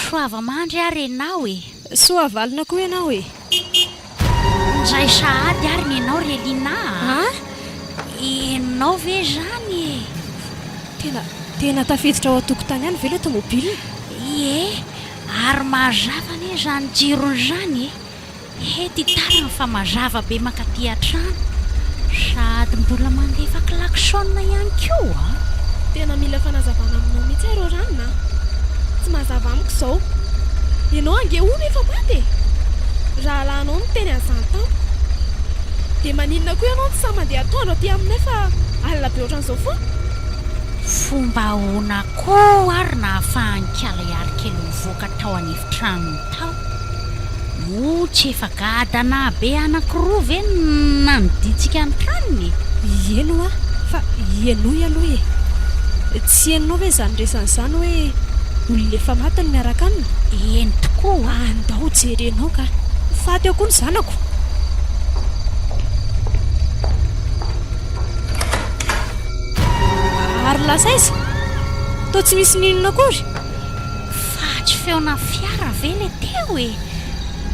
Soava mandry ary enao e. Soa valina koa ianao e. Ndray sahady ary ny enao ry Elina a! An? Enao ve izany e? Tena, tena tafiditra ao an-tokotany any ve ilay tomobilina? Ie, ary mazava anie izany jirony izany e! Hety tariny fa mazava be mankaty an-trano, sady mbola mandefa klaxon ihany koa an! Tena mila fanazavana aminao mihitsy aho Roranina a! Tsy mazava amiko izao. Ianao ange hono efa maty e! Rahalahinao no niteny an'izany tamiko. Dia maninona koa ianao no tsy sahy mandeha atoandro aty aminay fa alina be ohatran'izao foana? Fomba ahoana koa ary nahafahan'i Kala Iarikely nivoaka tao an'efitranony tao? Moa tsy efa gadana be anankiroa ve no nanodintsika ny tranony e? Eny hoa, fa henoy aloha e! Tsy henonao ve izany resany izany hoe olona efa maty no miaraka aminy? Eny tokoa. Andao jerenao ka! Faty ao koa ny zanako! Ary lasa aiza? Toa tsy misy n'inona akory? Fa tsy feona fiara ve le teo e?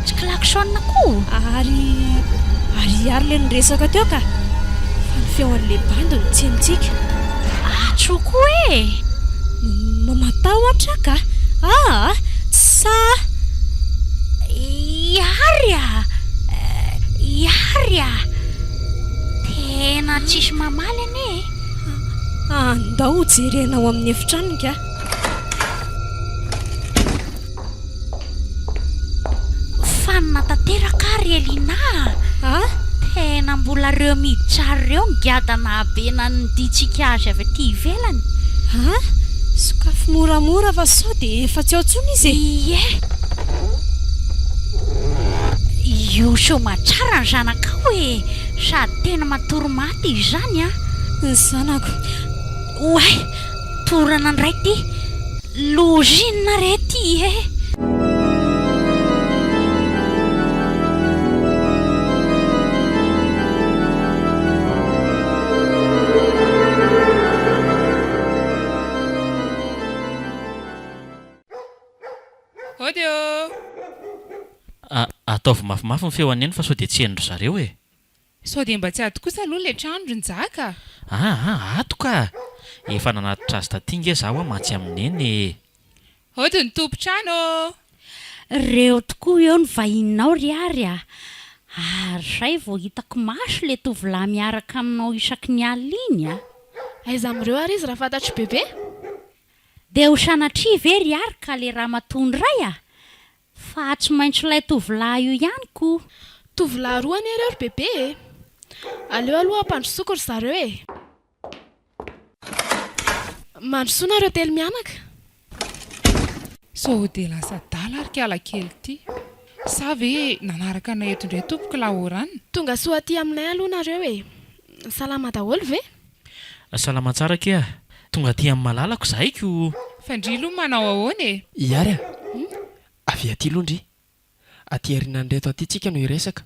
Tsy klaxon koa? Ary ary ary le niresaka teo ka! Fa ny feo an'le bandy no tsy henontsika. Atso koa e! Matahotra ka! Aa! Tsy sahy! Iary a! Iary a! Tena tsisy mamaly anie e! Andao ho jerena ao amin'ny efitranony ka! Fanina tanteraka ary Elina a! Tena mbola reo miditra ary reo ny gadana habe nanidintsika azy avy aty ivelany. A! Sokafy moramora fa sao dia efa tsy ao intsony izy e! Ie! Io soamatsara ny zanakao e! Sady tena matory maty izy izany an! Ny zanako. Oay! Torana ndray ty! Loza inona re ty e! Ody ô! Ataovy mafimafy ny feo an'i Neny fa sao dia tsy henon-dry zareo e! Sao dia mba tsy ato kosa aloha ilay trano ry Njaka a! Aa ato ka! Efa nanatitra azy taty nge za hoa mantsy amin'i Neny e! Ody ny tompon-trano ô! Reo tokoa eo ny vahininao ry Ary a! Ary zay vao hitako maso le tovolahy miaraka aminao isaky ny alina iny a! Aiza amin'ireo ary izy raha fantatr'i Bebe? Dia ho sanatria ve ry Ary ka le ramatoa indray a! Fa tsy maintsy ilay tovolahy io ihany ko! Tovolahy roa anie ireo ry bebe e! Aleo aloha ampandrosoako ry zareo e! Mandrosoa nareo telo mianaka. Sao dia lasa adala ary kala kely ity. Sa ve nanaraka anay eto indray tompoko lahy Oran? Tonga soa aty aminay aloha nareo e! Salama daholo ve? Salama tsara akia. Tonga aty amin'ny malalako izahay ko. Fa ndry aloha manao ahoana e? Iary a! Avia aty aloha ndry. Aty aorianan'ireto aty tsika no hiresaka.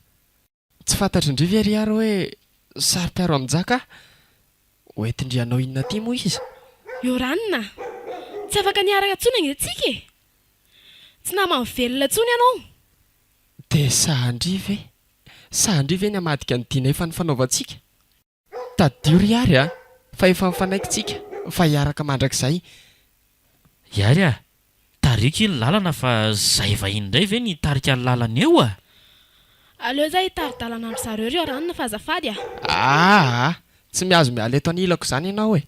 Tsy fantatry ndry ve ry Iary hoe saro-piaro amin'i Njaka aho? Ho entin-dry hanao inona aty moa izy? Yoran a! Tsy afaka niaraka intsony ange tsika e! Tsy naman'ny velona intsony ianao! Dia sahan-dry ve? Sahan-dry ve ny hamadika ny dina efa nifanaovantsika? Tadidio ry Iary a! Fa efa nifanaiky tsika fa hiaraka mandrakizay. Iary a! Tariko iny lalana fa zay vahiny indray ve ny hitarika ny lalana eo a! Aleo za hitari-dalana amin-dry zareo ry Oranina fa azafady a! Aa! Tsy mihazo miala eto anilako izany ianao e!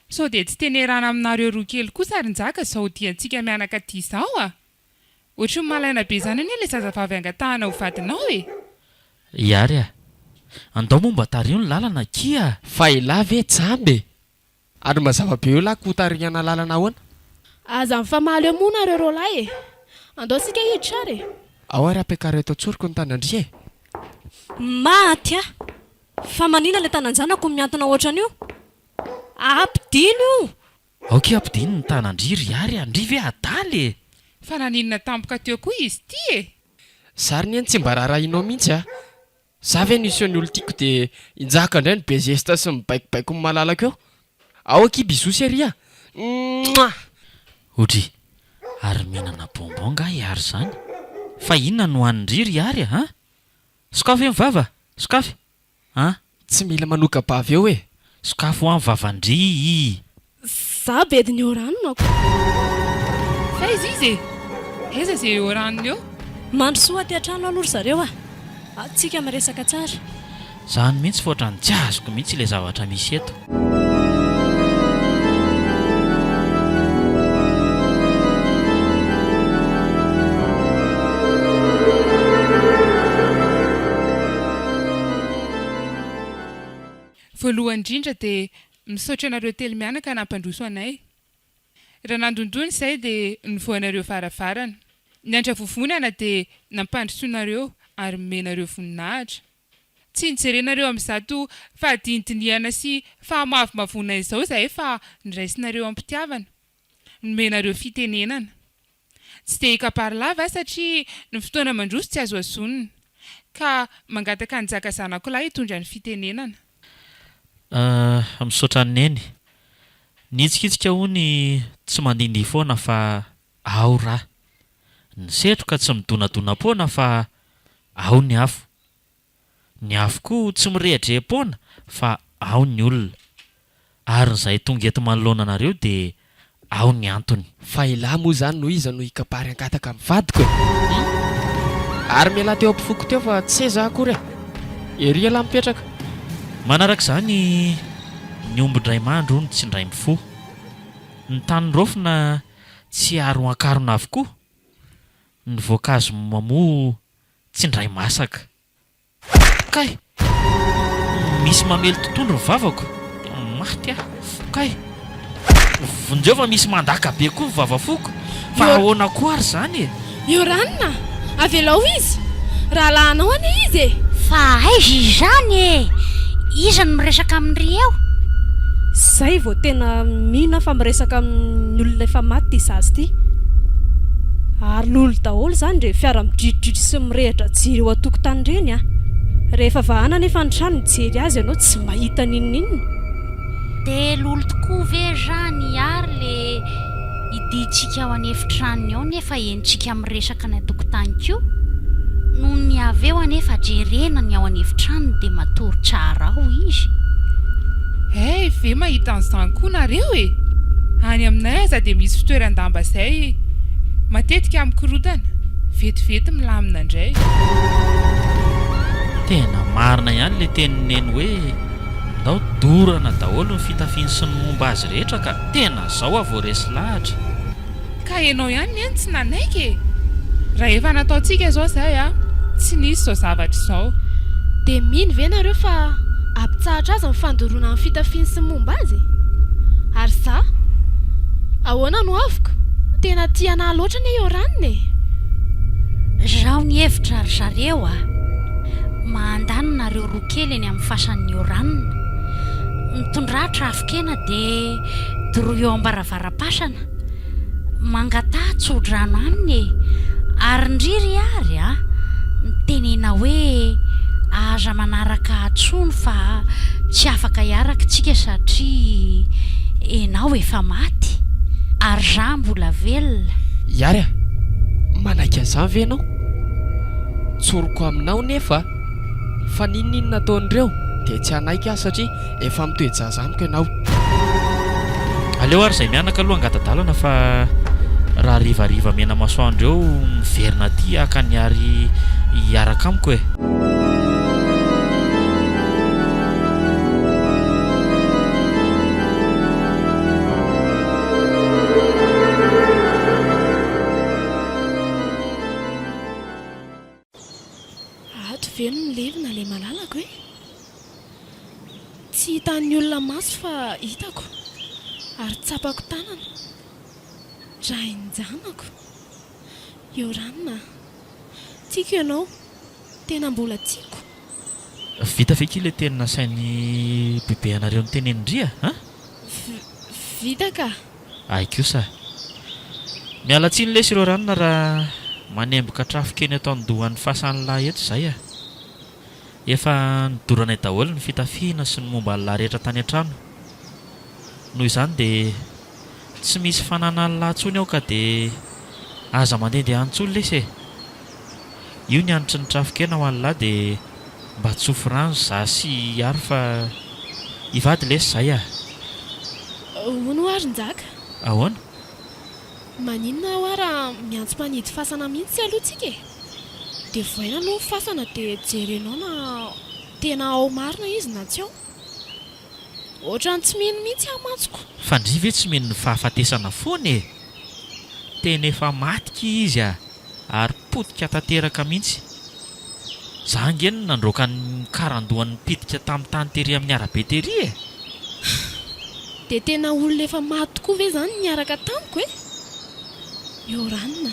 Sao dia tsy tenerana aminareo roa kely kosa ry Njaka izao diantsika mianaka aty izao a! Ohatry ny malaina be izany anie ilay zazavavy angatahana ho vadinao e! Iary a! Andao moa mba tariho ny lalana akia a! Fa elah ve jamba e! Ary mazava be eo lahy ko tarihana lalana ahoana? Aza mifamaly eo moa nareo roalahy e! Andao tsika hiditra ary e! Ao ary ampiakaro eto an-tsoroko ny tanan-dry e! Maty aho! Fa manina ilay tanan-janako mihantona ohatran'io? Ampidino io! Aoka ampidino ny tanan-dry ry Ary a! Ndry ve adala e! Fa naninona tampoka teo koa izy ity e? Zary ny eny tsy mba raharahianao mihitsy a! Za ve no hiseho ny olon-tiako dia i Njaka indray no be zesta sy mibaikobaiko ny malalako eo? Ao akia bisous ery a! Mouah! Odry, ary mihinana bonbon nga i Ary zany? Fa inona no hanin-dry ry Ary a? Sokafy hoe ny vava? Sokafy a! Tsy mila manoka-bava eo e! Sokafy hoa ny vavan-dry i! Za bedin'i Oranona ko. F'aiza izy e? Aiza ze Oranona eo? Mandrosoa aty an-trano aloha ry zareo a! Ato tsika miresaka tsara. Zany mihitsy fa ohatran'ny tsy azoko mihitsy ilay zavatra misy eto. Voalohany indrindra dia Misaotra anareo telo mianaka nampandroso anay. Raha nandondona izay dia novohanareo varavarana. Niandra vovonana dia nampandrosoinareo ary nomenareo voninahitra. Tsy nijerenareo amin'izato fahadinidinihana sy fahamavomavoana izao izahay fa noraisinareo am-pitiavana. Nomenareo fitenenana. Tsy dia hikabary lava aho satria ny fotoana mandroso tsy azo hazonina. Ka mangataka an'i Njaka zanako lahy hitondra ny fitenenana. Ah, misaotra an'i Neny. Ny hitsikitsika hono tsy mandindihy foana fa ao raha. Ny setroka tsy midonadonam-poana fa ao ny afo. Ny afo koa tsy mirehadreha-poana fa ao ny olona. Ary ny zahay tonga eto manoloana anareo dia ao ny antony. Fa elah moa izany no iza no hikabary hangataka amin'ny vadiko e! Hum! Ary mialà teo ampofoko teo fa tsy seza akory e! Ery elah mipetraka. Manaraka izany, ny omby indray mandry hono tsy indray mifoha. Ny tany raofina tsy ary ho ankarona avokoa. Ny voankazo mamoa Tsy indray masaka. Kay! Misy mamely tontondro ny vavako. Maty aho. Kay! Vonjeo fa misy mandaka be koa ny vavafoko. Fa ahoana koa ary izany e? Yoran a! Avelao izy! Rahalahinao anie izy e! Fa aiza izany e? Iza no miresaka amin-dry eo? Zay vao tena mino aho fa miresaka amin'ny olona efa maty ity zaza ity. Ary lolo daholo izany ireny fiara midridridry sy mirehitra jiro eo an-tokotany ireny an! Rehefa vahana anefa ny trano mijery azy ianao tsy mahita n'inon'inona. Dia lolo tokoa ve izany ary le Hidintsika ao an'efitranony ao nefa henontsika miresaka any an-tokotany koa. Nony avy eo anefa jerena ny ao an'efitranony dia matory tsara ao izy. Hay ve mahita an'izany koa nareo e! Any aminay aza dia misy fitoeran-damba izay matetika mikorontana, vetivety milamina indray. Tena marina ihany ilay tenin'i Neny hoe ndao dorana daholo ny fitafiany sy ny momba azy rehetra ka. Tena zao aho vao resy lahatra. Ka enao ihany neny tsy nanaiky e! Raha efa nataontsika izao izay a, tsy nisy izao zavatra izao. Dia mino ve nareo fa hampitsahatra azy ny fandoroana ny fitafiany sy ny momba azy e? Ary za? Ahoana no avoko? Tena tia anah loatra anie Yoran e! Zaho ny hevitra ry zareo a! Mandany nareo roa kely eny amin'ny fasan'i Yoran. Mitondrà trafon-kena dia doroy eo am-baravaram-pasana. Mangataha tso-drano aminy e! Ary ndry ry Ary a! Mitenena hoe aza manaraka ahy tsony fa tsy afaka hiaraka tsika satria enao efa maty ary za mbola velona. Iary a! Manaiky an'izany ve ianao? Tsoriko aminao nefa fa n'inon'inona ataon'ireo dia tsy hanaiky aho satria efa mitoe-jaza amiko ianao. Aleo ary izay mianaka aloha angata-dalana fa raha harivariva mena masoandro eo miverina aty haka an'i Ary hiaraka amiko e. Ato ve no milevina ilay malalako e? Tsy hitan'ny olona maso fa hitako ary tsapako tanana. Rain-janako. Yoran a! Tiako ianao. Tena mbola tiako. Vita ve ki le teny nasain'i bebe anareo notenenin-dry a? An? Vita ka! Hay kosa. Miala tsiny lesy ireo ranona raha manemboka trafika eny ato an-dohan'ny fasan'lah eto izay a! Efa nodoranay daholo ny fitafiana sy ny momba an'lah rehetra tany an-trano. Noho izany dia tsy misy fananan'lah intsony ao ka dia aza mandehandeha any intsony lesy e! Io ny hanitry ny trafon-kena ho an'lah dia mba tsofy rano za sy i Ary fa hivady lesy zay a! Hono hoa ry Njaka? Ahoana? Maninona hoa raha miantso mpanidy fasana mihitsy aloha tsika e? Dia vohaina aloha ny fasana dia jerenao na tena ao marina izy na tsy ao. Ohatran'ny tsy mino mihitsy aho mantsy ko. Fa ndry ve tsy mino ny fahafatesana foana e? Tena efa maty ki izy a! Ary potika tanteraka mihitsy. Za ange no nandroaka ny karandohany nipitika tamin'ny tany tery amin'ny arabe tery e! Dia tena olona efa maty tokoa ve izany niaraka tamiko e? Yoran a!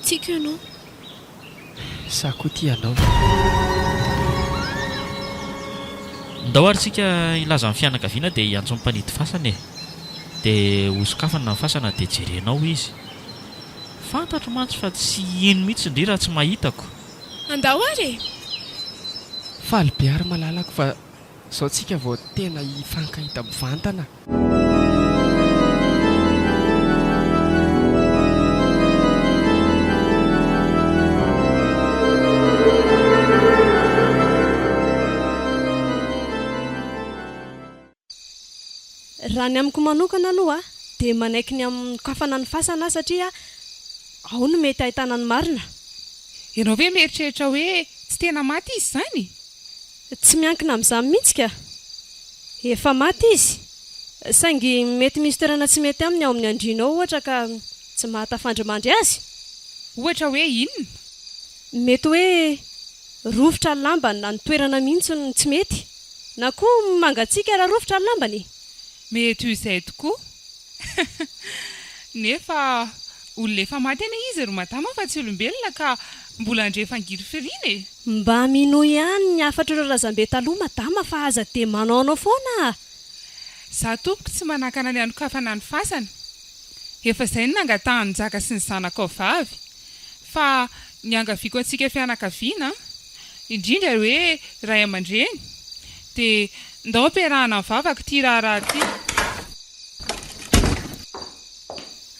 Tiako ianao. Za koa tia anao. Ndao ary tsika hilaza ny fianakaviana dia hiantso ny mpanidy fasana e! Dia hosokafana ny fasana dia jerenao izy. Fantatro mantsy fa tsy hino mihitsy ndry raha tsy mahitako. Andao ary e! Faly be ary malalako fa zao tsika vao tena hifankahita mivantana. Raha ny amiko manokana aloha dia manaiky ny hanokafana ny fasana aho satria ao no mety ahitana ny marina. Ianao ve mieritreritra hoe tsy tena maty izy izany? Tsy miankina amin'izany mihitsy ka! Efa maty izy, saingy mety misy toerana tsy mety aminy ao amin'ny andriana ao ohatra ka tsy mahatafandrimandry azy. Ohatra hoe inona? Mety hoe rovitra ny lambany na ny toerana mihitsy no tsy mety. Na koa mangatsiaka raha rovitra ny lambany e! Mety ho izay tokoa. Nefa olona efa maty anie izy ry madama fa tsy olombelona ka mbola handre fangirifiriana e! Mba minoa ihany ny hafatr'ireo razambe taloha madama fa aza dia manaonao foana a! Za tompoko tsy manakana ny hanokafana ny fasana. Efa izay no nangatahan'i Njaka sy ny zanakao vavy. Fa niangaviako antsika fianakaviana, indrindra hoe ray aman-dreny, dia ndao ampiarahana mivavaka ity raharaha ity.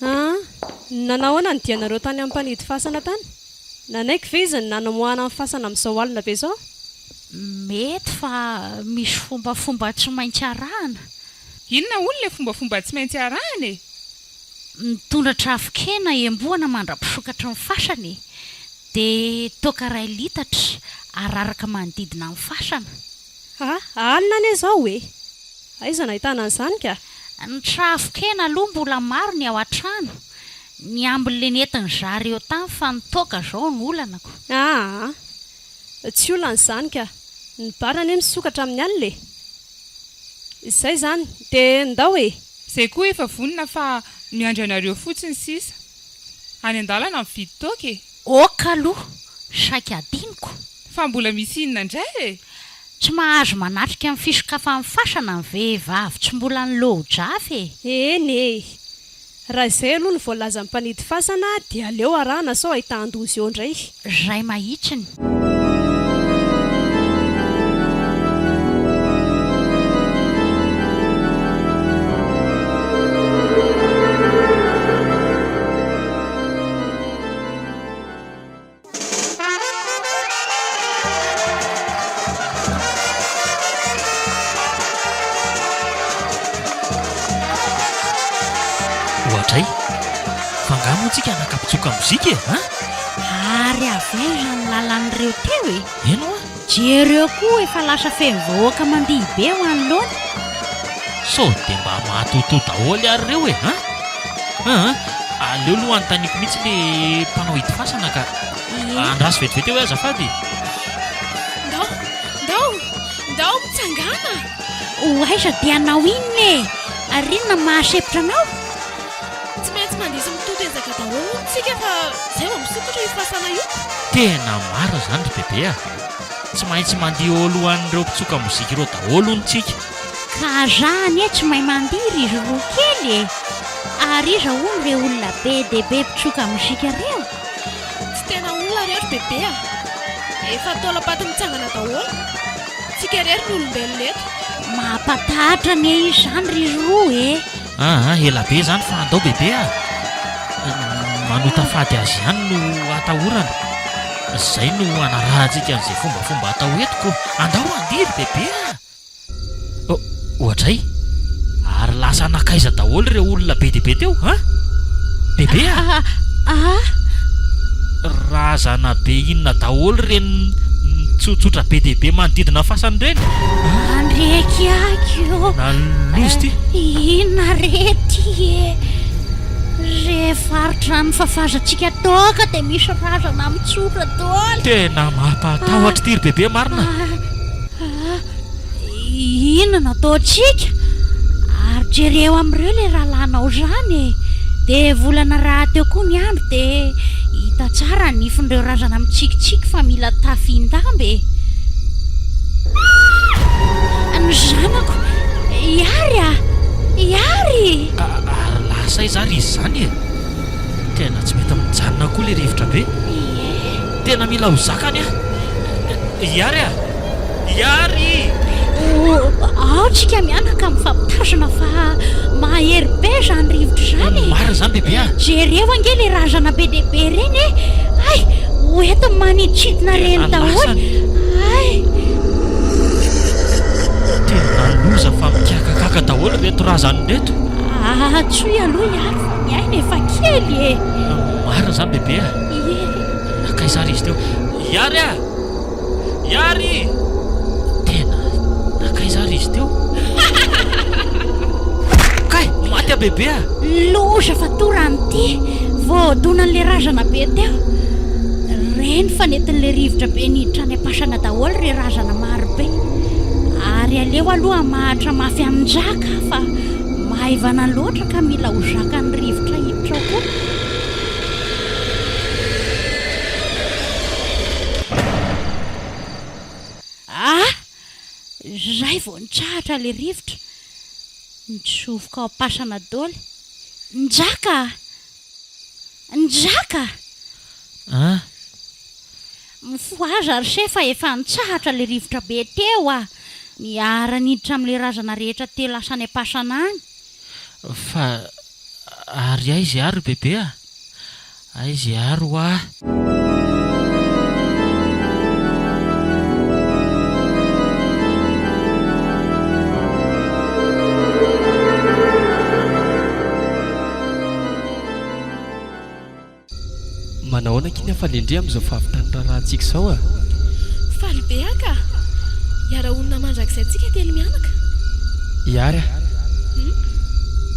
An! Nanahoana ny dianareo tany amin'ny mpanidy fasana tany? Nanaiky ve izy ny nanamoahana ny fasana amin'izao alina be izao? Mety fa misy fombafomba tsy maintsy arahana. Inona hono ilay fombafomba tsy maintsy arahana e? Mitondra trafon-kena embohana mandra-pisokatry ny fasana e! Dia toaka iray litatra araraka manodidina ny fasana. Ha, alina anie izao e! Aiza no ahitana an'izany ka? Ny trafon-kena aloha mbola maro ny ao an-trano. Ny ambin'le nentin zareo tany fa ny toaka zao no olana ko. Aa! Tsy olana izany ka! Ny bar anie misokatra amin'ny alina e! Izay izany dia ndao e! Zay koa efa vonona fa miandry anareo fotsiny sisa. Any an-dalana mividy toaka e! Ok aloha, saika adinoko. Fa mbola misy inona indray e? Tsy mahazo manatrika ny fisokafan'ny fasana ny vehivavy tsy mbola niloho-jafy e! Eny e! Raha izay aloha no voalazan'ny mpanidy fasana dia aleo arahana sao ahitan-doza eo indray. Zay mahitsiny. Oadray! Fa angaha moa tsika hanaka-pitsoka mozika e? An? Ary avy aiza ny lalan'ireo teo e? Eny hoa! Jereo koa efa lasa feno vahoaka mandihy be eo anoloana. Sao dia mba mahatotoa daholo ary ireo e? An? An! Aleo aloha anontaniako mihitsy le mpanao hidy fasana ka. Ie. Andraso vetivety eo hoe azafady e. Ndao, ndao, ndao mitsangàna! Ho aiza dia hanao inona e? Ary inona no mahasempotra anao? Tsy maintsy mandihy sy mitoto ezaka daholo hono tsika fa zay vao misokatra io fasana io. Tena marina izany ry bebe a! Tsy maintsy mandihy eo alohan'ireo mpitsoka mozika ireo daholo hono tsika. Ka za anie tsy mahay mandihy ry izy roa kely e! Ary iza hono ireo olona be dia be mpitsoka mozika ireo? Tsy tena olona ireo ry bebe a! Efa taolam-paty mitsangana daholo. Tsika irery no olombelona eto. Mampatahotra anie izany ry izy roa e! Aa ela be izany fa andao bebe a! Ny manota fady azy ihany no atahorana. Izay no anarahantsika an'izay fombafomba atao eto ko! Andao handihy ry bebe a! Oh, ohatray! Ary lasa nankaiza daholo ireo olona be dia be teo an? Bebe a! Aa! Razana be inona daholo ireny mitsotsotra be dia be manodidina ny fasana ireny? Andreky aky ô! Na loza ity! Inona re ity e? Re faritra nifafazantsika toaka dia misy razana mitsotra daholo! Tena mampatahotra ity ry bebe marina! Inona no ataontsika? Ary jereo amin'ireo ilay rahalahinao izany e! Dia volana rahateo koa ny andro dia hita tsara ny nifin'ireo razana mitsikitsiky fa mila tafian-damba e! Ny zanako! Ihary a! Ihary! Ary lasa aiza ary izy izany e? Tena tsy mety mijanona koa ilay rivotra be. Ie. Tena mila ho zakany aho. Ihary a! Ihary! Ao tsika mianaka mifampitazona fa mahery be izany rivotra izany e! Marina izany bebe a! Jereo ange ilay razana be dia be ireny e! Hay! Ho entiny manidintsidina ireny daholo! Hay! Tena loza fa mikakakaka daholo ireto razana ireto! Antsoy aloha Ihary fa ny aina efa kely e! Marina izany bebe a! Ie! Nankaiza ary izy teo? Ihary a! Ihary! Tena nankaiza ary izy teo? Kay! Maty aho bebe a! Loza fa torany ity! Voadonan'ilay razana be teo! Reny fa nentin'ilay rivotra be niditra any am-pasana daholo ireo razana marobe. Ary aleo aloha hamahatra mafy an'i Njaka fa maivana loatra ka mila ho zakan'ny rivotra hiditra ao koa. Ah! Zay vao nitsahatra le rivotra. Nitsofoka ao am-pasana doly. Njaka a! Njaka a! An! Mifohaza ry se fa efa nitsahatra le rivotra be teo a! Niara-niditra amin'le razana rehetra teo lasa any am-pasana any. Fa ary aiza ary ry bebe a? Aiza ary hoa? Manahoana akia ny hafalian-dry amin'izao fahavitan'ny raharahantsika izao a? Faly be aho ka! Hiara-honina mandrakizay tsika telo mianaka. Ihary a!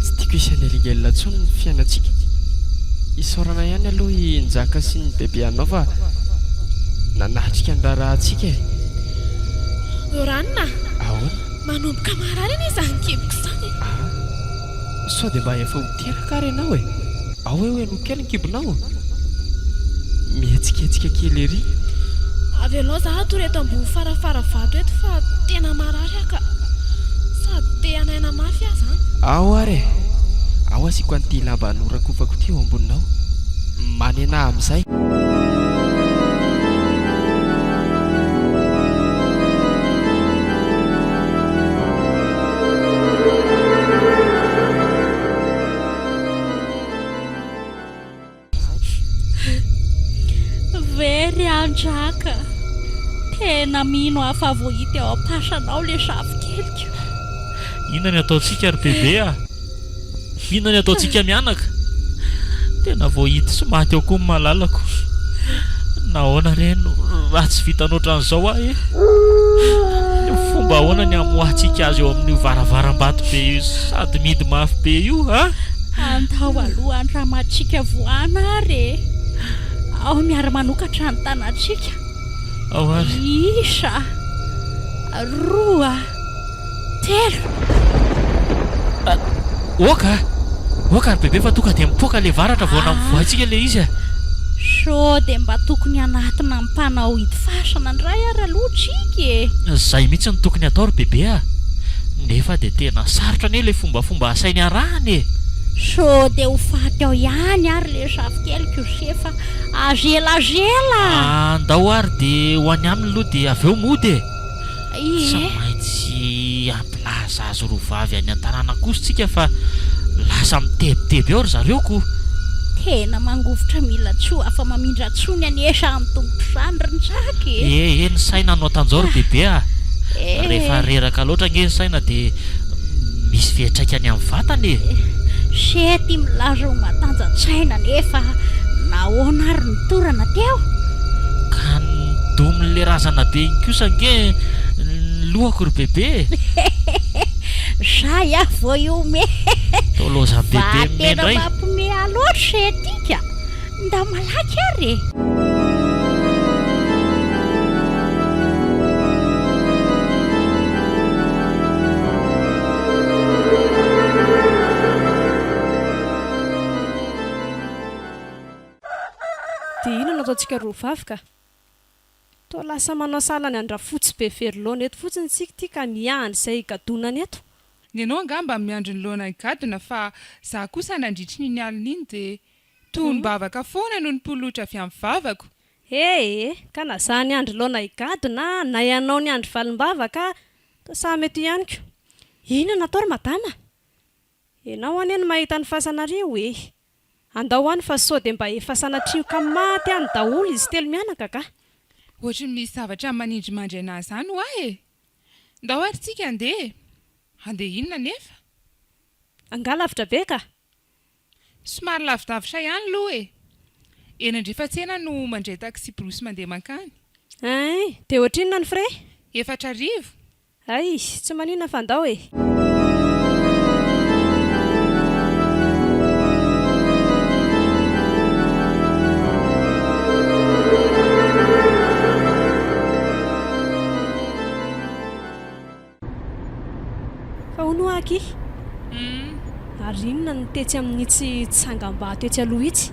Tsy tiako hisy hanelingelina intsony ny fiainantsika. Isaorana ihany aloha i Njaka sy ny bebe anao fa nanatrika ny raharahantsika e! Ranona a! Ahoana? Manomboka marary anie izany kiboko izany e! Ah! Sao dia mba efa ho teraka ary ianao e? Ao hoe henoy kely ny kibonao. Mihetsiketsika kely ery. Avelao za hatory eto ambony farafara vato eto fa tena marary aho ka. Sady te hanaina mafy aho zany. Ao ary e! Ao asiako an'ity lamba norakofako ity eo amboninao. Manenà amin'izay. Very anjaka. Tena mino aho fa vao hita eo am-pasana ao ilay zafikeliko. Inona ny ataontsika ry bebe a? Inona ny ataontsika mianaka? Tena vao hita sy maty ao koa ny malalako. Nahoana re no ratsy vintana ohatran'izao aho e? Fomba ahoana ny hamoahantsika azy eo amin'io varavaram-bato be io sady mihidy mafy be io a? Andao aloha andramantsika voahana ary e! Ao miara-manokatra ny tanantsika. Ao ary. Isa, roa, telo. Oka! Oka ry bebe fa tonga dia mipoaka ilay varatra vao nampivoahantsika ilay izy a! Sao dia mba tokony hanatona ny mpanao hidy fasana indray ary aloha tsika e! Izay mihitsy no tokony hatao ry bebe a! Nefa dia tena sarotra anie ilay fombafomba asainy arahana e! Sao dia ho faty ao ihany ary ilay zafikeliko ry fa azelazela! Andao ary dia ho any aminy aloha dia avy eo mody e! Tsy Ie. maintsy hampilaza azy roa vavy any an-tanàna kosa tsika fa lasa mitebiteby eo ry zareo ko! Tena mangovitra mila tsy ho afa-mamindra intsony anie izany tongotra izany ry Njaka e! E e, ny saina no atanjao ry bebe a! E! Rehefa reraka loatra ange ny saina dia misy fiantraikany amin'ny vatana e! Sety milaza ho matanjan-tsaina nefa nahoana ary no torana teo? Ka ny domin'ilay razana be iny kosa ange ny lohako ry bebe e! Zay aho vao hihomehy! Toa lozan'i Fa bebe mihomehy tena indray! mampihomehy ahy loatra Sety ka! Ndao malaky ary e! Dia inona no ataontsika roa vavy ka? Toa lasa manao sahala ny an-dRafotsy be very laona eto fotsiny isika ity ka miandry izay higadonany eto. Ny anao angamba miandry ny laona higadona fa za kosa nandritry ny iny alina iny dia tonom-bavaka foana no nipolotra avy amin'ny vavako. He e! Ka na za niandry laona higadona na ianao niandry valim-bavaka toa samy eto ihany ko! Inona no atao ry madama? Ianao anie no mahita ny fasana ary io e! Andao any fa sao dia mba efa sanatria ka maty any daholo izy telo mianaka ka! Ohatry ny misy zavatra manindrimandry anah zany hoa e! Ndao ary tsika andeha e! Handeha inona anefa? Angaha lavitra be ka! Somary lavidavitra ihany aloha e! Eny Andriafatsena no mandray taxi-brousse mandeha mankany. Ein! Dia ohatrinona ny frais? 4000. Hay! Tsy maninona fa andao e! Fa hono hoa akia? Ary inona no tetsy amin'itsy tsangambato etsy aloha itsy?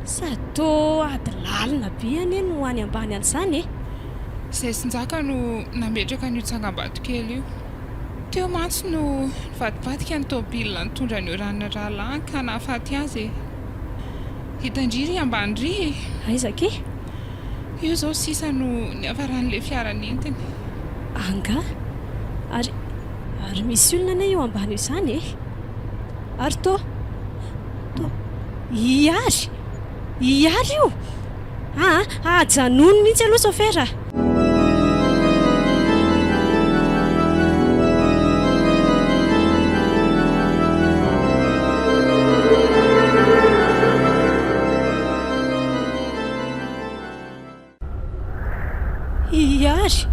Sady toa ady lalina be anie no any ambany any izany e! Izay sy Njaka no nametraka an'io tsangambato kely io. Teo mantsy no nivadibadika ny tômôbilina nitondra an'io ranona rahalahiny ka nahafaty azy e! Hitan-dry ry ambany ry e! Aiza akia? Io izao sisa no niafaran'ilay fiara nentiny. Angaha? Ary, ary misy olona anie io ambany io izany e! Ary toa, toa, i Ary! I Ary io! Aa, ajanony mihitsy aloha sôfera a! Hiary!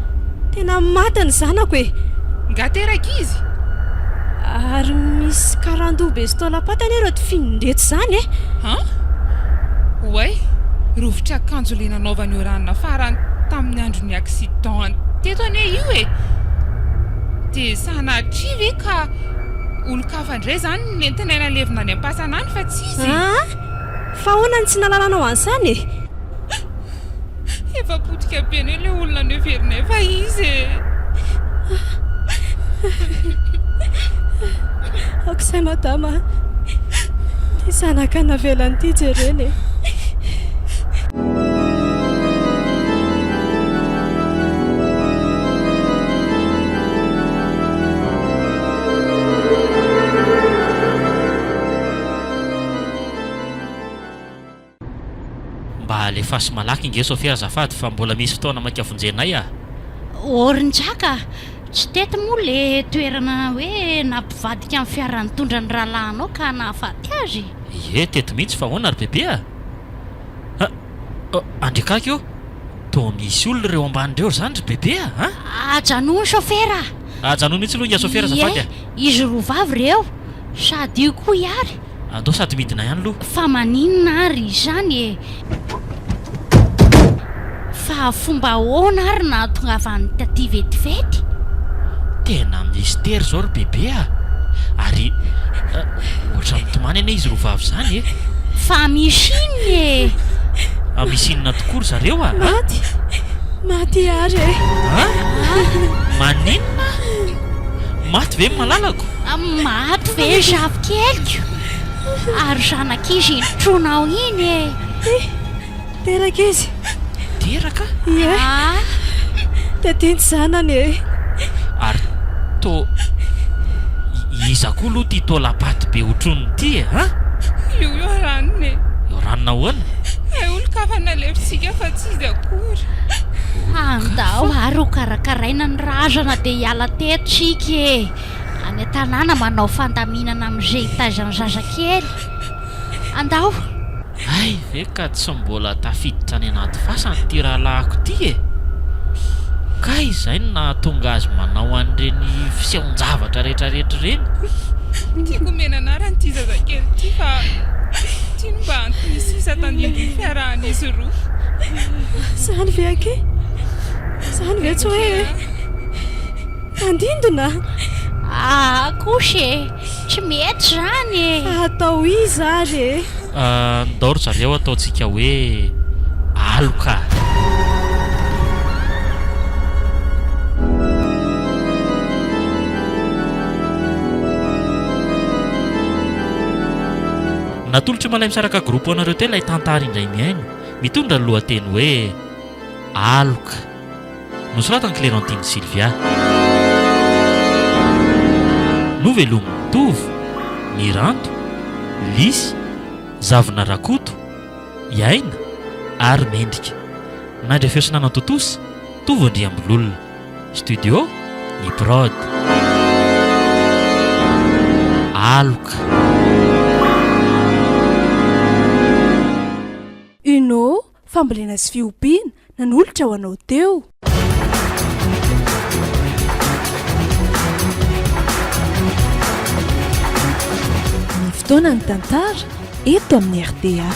Tena maty ny zanako e! Nga teraka izy? Ary misy karandoha be sy taolam-paty anie ireo tifin'ireto izany e! An? Oay, rovitra akanjo le nanaovan'i Orana farany tamin'ny andron'ny accident teto anie io e! Dia sanatria ve ka olon-kafa indray izany no nentinay nalevina any am-pasana any fa tsy izy e! Aa! Fa ahoana no tsy nalalanao an'izany e? Efa potika be anie ilay olona noheverinay fa izy e! Aoka izay madama a! Ity zanaka navelany ity jerena e! Mba alefaso malaky nge Sofia azafady fa mbola misy fotoana maika vonjenay ah. Orinjaka a! Tsy teto moa le toerana hoe nampivadika ny fiara nitondra ny rahalahinao ka nahafaty azy? Ie, teto mihitsy fa ahoana ry bebe a? A! Andriakaky ô! Toa misy olona ireo ambany ireo ry zany ry bebe a! An! Ajanony chauffeur a! Ajanony mihitsy aloha ingahy chauffeur azafady a! Ie, izy roa vavy ireo, sady io koa i Ary. Andao sady midina ihany aloha. Fa maninona ary izany e? Fa fomba ahoana ary nahatongavany taty vetivety? Tena mistery izao ry bebe a! Ary ohatran'ny mitomany anie izy roa vavy izany e! Fa misy inona e? Misy inona tokoa ry zareo a? Maty! Maty i Ary e! An? Maninona? Maty ve ny malalako? Maty ve ny zafikeliko? Ary zanak'iza iny tronao iny e? Teraka izy. Teraka? Ie. Dia tiany zanany e. Ary tô iza koa aloha ity taolam-paty be otroniny ity e? An? Io io ranona e. Io ranona ahoana? Hay olon-kafa nalefintsika fa tsy izy akory. Andao ary ho karakaraina ny razana dia hiala teto tsika e. Any an-tanàna manao fandaminana amin'izay hitaiza ny zazakely. Andao. Hay ve ka tsy mbola tafiditra any anaty fasana ity rahalahiko ity e! Kay izay no nahatonga azy manao an'ireny fisehon-javatra rehetrarehetra ireny. Tiako omena anarana ity zazakely ity fa ity no mba antony sisa tandindon'ny fiarahan'izy roa. Izany ve akia? Izany ve tsy hoe tandindona? Aa kosa e! Tsy mety izany e! Fa atao iza ary e? Ndao ry zareo ataontsika hoe aloka. Natolotr'i Malaimisaraka Group ho anareo teo ilay tantara indray mihaino, mitondra ny lohateny hoe Aloka. Nosoratan'i Clerentine Sylvia. Novelomin'i Tovo, Miranto, Lisy, Zavona Rakoto, i Aina ary Mendrika. Nandre feo sy nanantontosa, Tovo Andriambololona. Studio, Ny Prod. Aloka. Uno, Fambolena sy fiompiana, nanolotra ho anao teo. Ny fotoana ny tantara eto amin'ny rta.